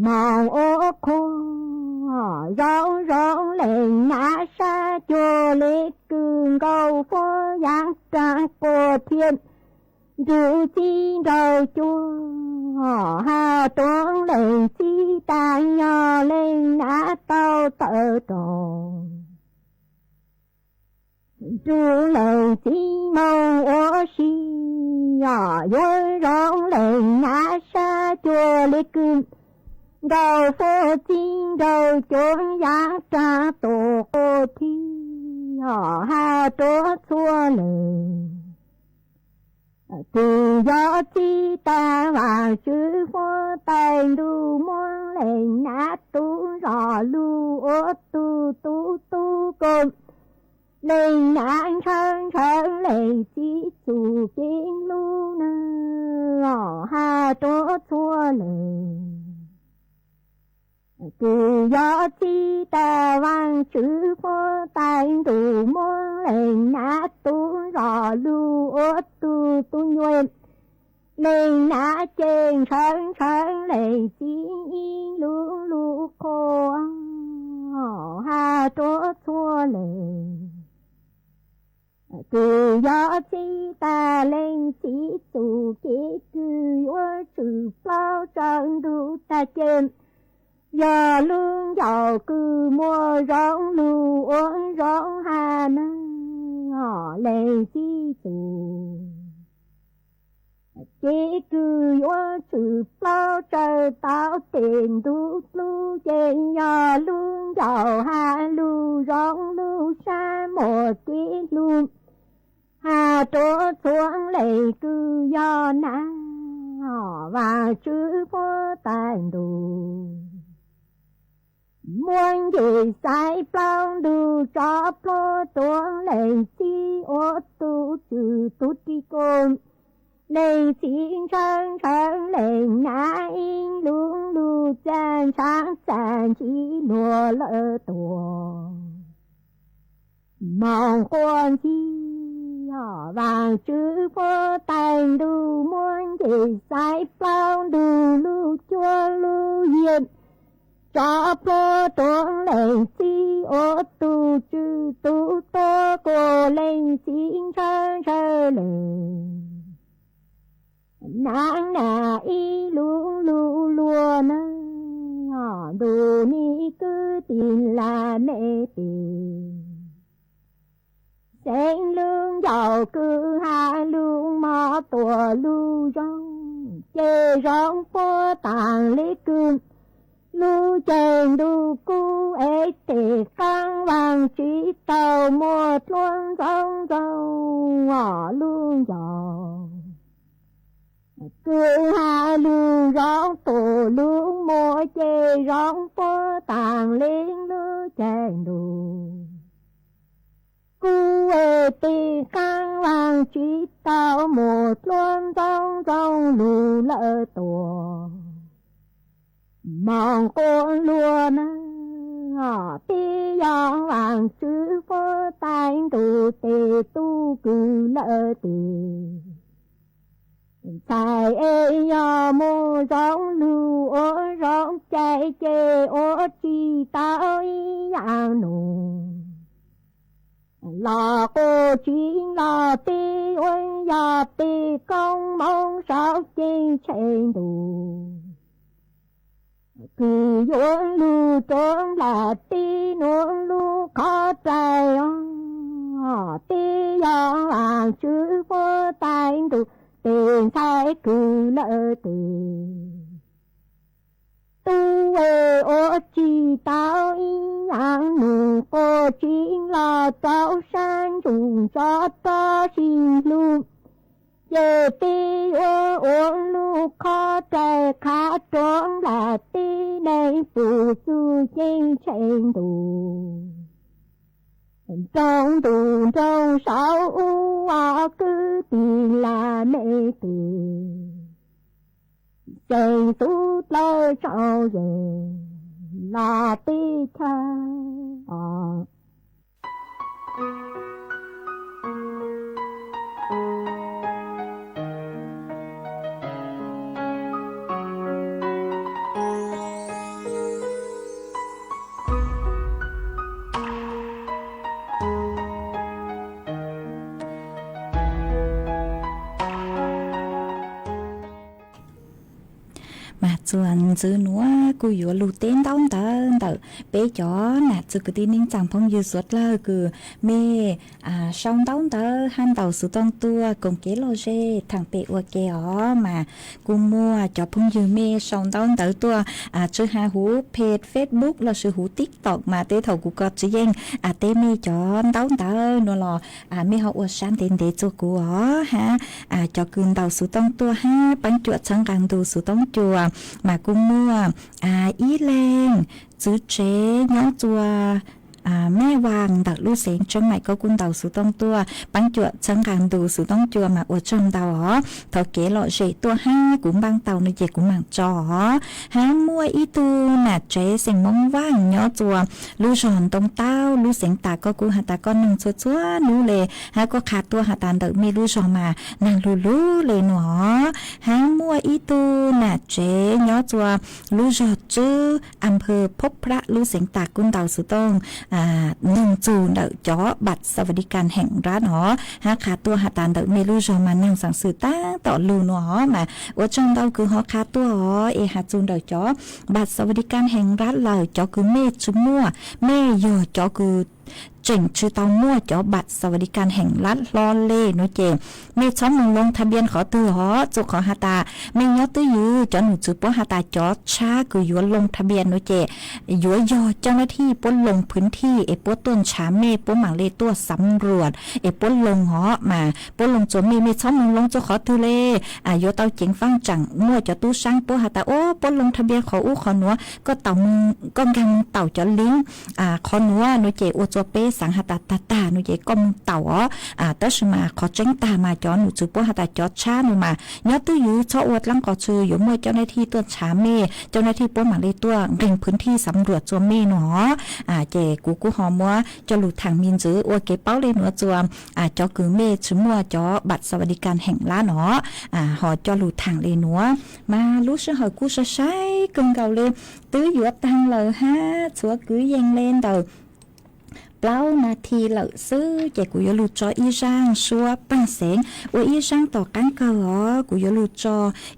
Moos ua qhua zoo zoo leej nab sab cuag le kws nkaus fuab yaav raag quas thiab nrug txij nraug cuab. Haj Ruam leej txij tas yog leej nab tau tawm rau. Nrug leej txiv moog ua si, yuav zoo leej nab sab cuag le kws nkaus fuab txij nraug cuab yaav raag tus quas thiab. Haj Ruam txhua leej kws yog txij tas Vaajtswv huab tais ntuj muab leej nab tub zos lug ua tug tub tub kws leej nab ntshaw ntshaw leej txiv txuj kev lub na, Haj Ruam txhua leej kws yog txij tas Vaajtswv huab tais ntuj muab leej nab tub zos lug ua tug tub nyuam. Leej nab ces ntshaw ntshaw leej txiv ib lub lub qhua, Haj Ruam txhua leej kws yog txij tas leej txiv txuj kev kws yuav tswm plaub tsaws ntug tag ces yog lub ncauj kws muaj zoo lug ua zoo hab na, leej txiv txuj kev kws yuav tswm plaub tsaws tau tes ntug dlub ces yog lub ncauj hab lug zoo lug sab muaj kev lug. Haj Ruam txhua leej kws yog nab, Vaajtswv huab tais ntuj muab nce xaiv plaub ntug tsov pluag tuav leej txiv ua tug tswv tub ri kua. Leej txiv ntshaw ntshaw leej nab ib lub lub txaj ntshav txaj ntsis luag lawm tuaj. Moos quas ntxig, Vaajtswv huab tais ntuj muab nce xaiv plaub ntug lub cuaj lub yim tsov pluag tuav leej txiv ua tug tswv tub tuab kua. Leej txiv ntshaw ntshaw leej nab na ib lub lub luag na, ntuj nim kwv tij laj mej tes. Xeev lub ncauj kws hab lub mov tuaj lug zoo, ces zoo puab taag le kws lub caij ntuj kub es tes qaab vaaj tsi tau muaj dluab ntxoov ntxoo os lub ncauj. Kws hab lug zoo tus lub muag ces zoo puab taag le lub caij ntuj. Kuv es peb qaab vaaj tswv tau muaj dluab ntxoov zoo lug lawm tuaj. Moos quas luag na, peb yog vaaj tswv huab tais ntuj tes tub kws lawm tes. Ntxhais es yog muaj zoo lug ua zoo cai ces ua tsi tau ib yaam nug. Los quas tswv los peb ua yog peb koob moov saum ceeb tsheej ntuj. Kws yuav lug rua nplaim teb nuav lub qhov rais os, peb yog vaaj tswv huab tais ntuj tes ntxhais kws lawm tes. Tub es ua tsi tau ib yaam nug, quas tswv los rau saab ntuj nrov rov sib hlub. Ces peb yuav ua lub qhov rais qha rua nplaim teb neeg puj txug ceeb tsheej ntuj. Nroo ntuj nroo saum ub, kwv tij laj mej tes, xeeb xub dlawb tsaus yees laj teb chaws. Mas txuas ntxiv nuav kuj yuav lug teb ntaub ntawv ntawm peb cov nam txiv kwv tij neej tsaa phooj ywg suav dlawg kws mej sau ntaub ntawv hab ntaus xuv tooj tuaj koom kev lom zem thaam pem ua ke os. Mas kuj muaj cov phooj ywg mej sau ntaub ntawv tuaj tsi has huv page Facebook lossis huv TikTok mas tej thaum kuv ko tsi yeej teb mej cov ntaub ntawv nuav los mej ho ua sab ntev ntev txug kuv os hab. Cov kws ntaus xuv tooj tuaj hab paab cuam txhawb nqaa ntu xuv tooj cua mas kuj muaj Ib Leej, txwv tsev nyob txua Mej Vaam ntawm lub xeev Tsheej Maim koj kuj ntaus xuv tooj tuaj paab cuam txhawb nqaa ntu xuv tooj cua mas ua tsaug ntau os. Thov kev lom zem tuaj hab kuv npaaj tau no ces kuv maam tso os. Hab muaj ib tug nam tsev xeem Moob Vaaj nyob txua lub zog Ntoo Taub lub xeev tas koj kuj has tas koj noog txhua txhua nub le hab koj qha tuaj has tas ntawm mej lub zog mas naag lug lug le nuav os. Hab muaj ib tug nam tsev nyob txua lub zog Tswb, am pawg Phob Phlab lub xeev tas kuj ntaus xuv tooj noog txug ntawm cov npam xa va di kas heem nrab os hab qha tuaj has tas ntawm mej lub zog mas naag xaam xwm taab tom lug nuav os mas ua tsaug ntau kws ho qha tuaj os es has txug ntawm cov npam xa va di kas heem nrab lawm cov kws mej tsi muaj, mej yog cov kws tseem tsi tau muaj cov npam xa va di kas heem nrab hlo le nuav ces mej txhob moog loo tha npias qhov twg os txuj qhov has tas mej nyob twj ywm cov num txwv puab has tas cov tshab kws yuav loo tha npias nuav ces yuav yog coj nab thij puab loo phwv thij es puab tuaj ntshav mej puab maam le tuaj xav ruam es puab loo os mas puab loo txua mej, mej txhob moog loo txuj qhov twg le. Yuav tau ceev faaj tsaam muaj cov tub saab puab has tas ua puab loo tha npias qhov ub qhov nuav koj taus moog koj nkaag moog taus cov link qhov nuav nuav ces ua txua peb xaav has tas tag tag nuav ces koj moog taus os. Tab sis mas qhov tseeb tag mas cov num txwv puab has tas cov tshab nuav mas nyob twj ywm txhob ua dlaab qhov txwg yuav muaj coj nab thij tuaj ntshav mej, coj nab thij puab maam le tuaj nqeeg phwv thij xav ruam txua mej nuav os. Ces kuv kuj ho muab coj lug thaam me ntxwv ua kev paub le nuav txua cov kws mej tsi muaj cov npam xa va di kas heem nrab os ho coj lug thaam le nuav. Mas lub sij hawm kuj sai sai kawg nkaus le, twb yuav taag lawm hab txhua kwv yees le ntawm plaub nas this lawm xwb ces kuv yuav lug tso ib zaaj suab paaj xeev ua ib zaaj tom qaab kawg os. Kuv yuav lug tso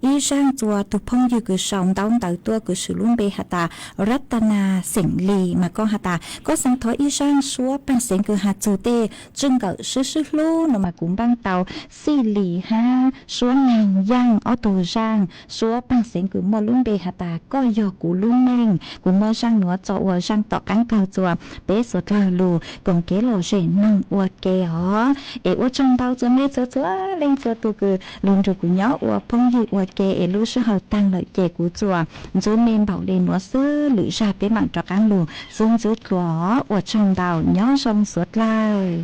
ib zaaj txua tug phooj ywg kws sau ntaub ntawv tuaj kws swm lub npe has tas Rab Ta Na xeem Lis mas koj has tas koj xaav thov ib zaaj suab paaj xeev kws has txug tej tswj nkawm sib sib hlub no mas kuv npaaj tau Xij Lis hab suab Neeg Yaaj ob tug zaaj suab paaj xeev kws muaj lub npe has tas koj yog kuv lub neej. Kuv muab zaaj nuav tso ua zaaj tom qaab kawg txua peb suav dlawg lug koom kev lom zem noog ua ke os. Es ua tsaug ntau txua mej txhua txhua leej txhua tug kws lug nrug kuv nyob ua phooj ywg ua ke es lub sij hawm taag lawm ces kuv txua ntxub mej npaum le nuav xwb, lwm zag peb maam rov qaab lug xub ntxub dlua os. Ua tsaug ntau, nyob zoo suav dlawg.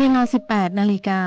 เวลาสิบแปดนาฬิกา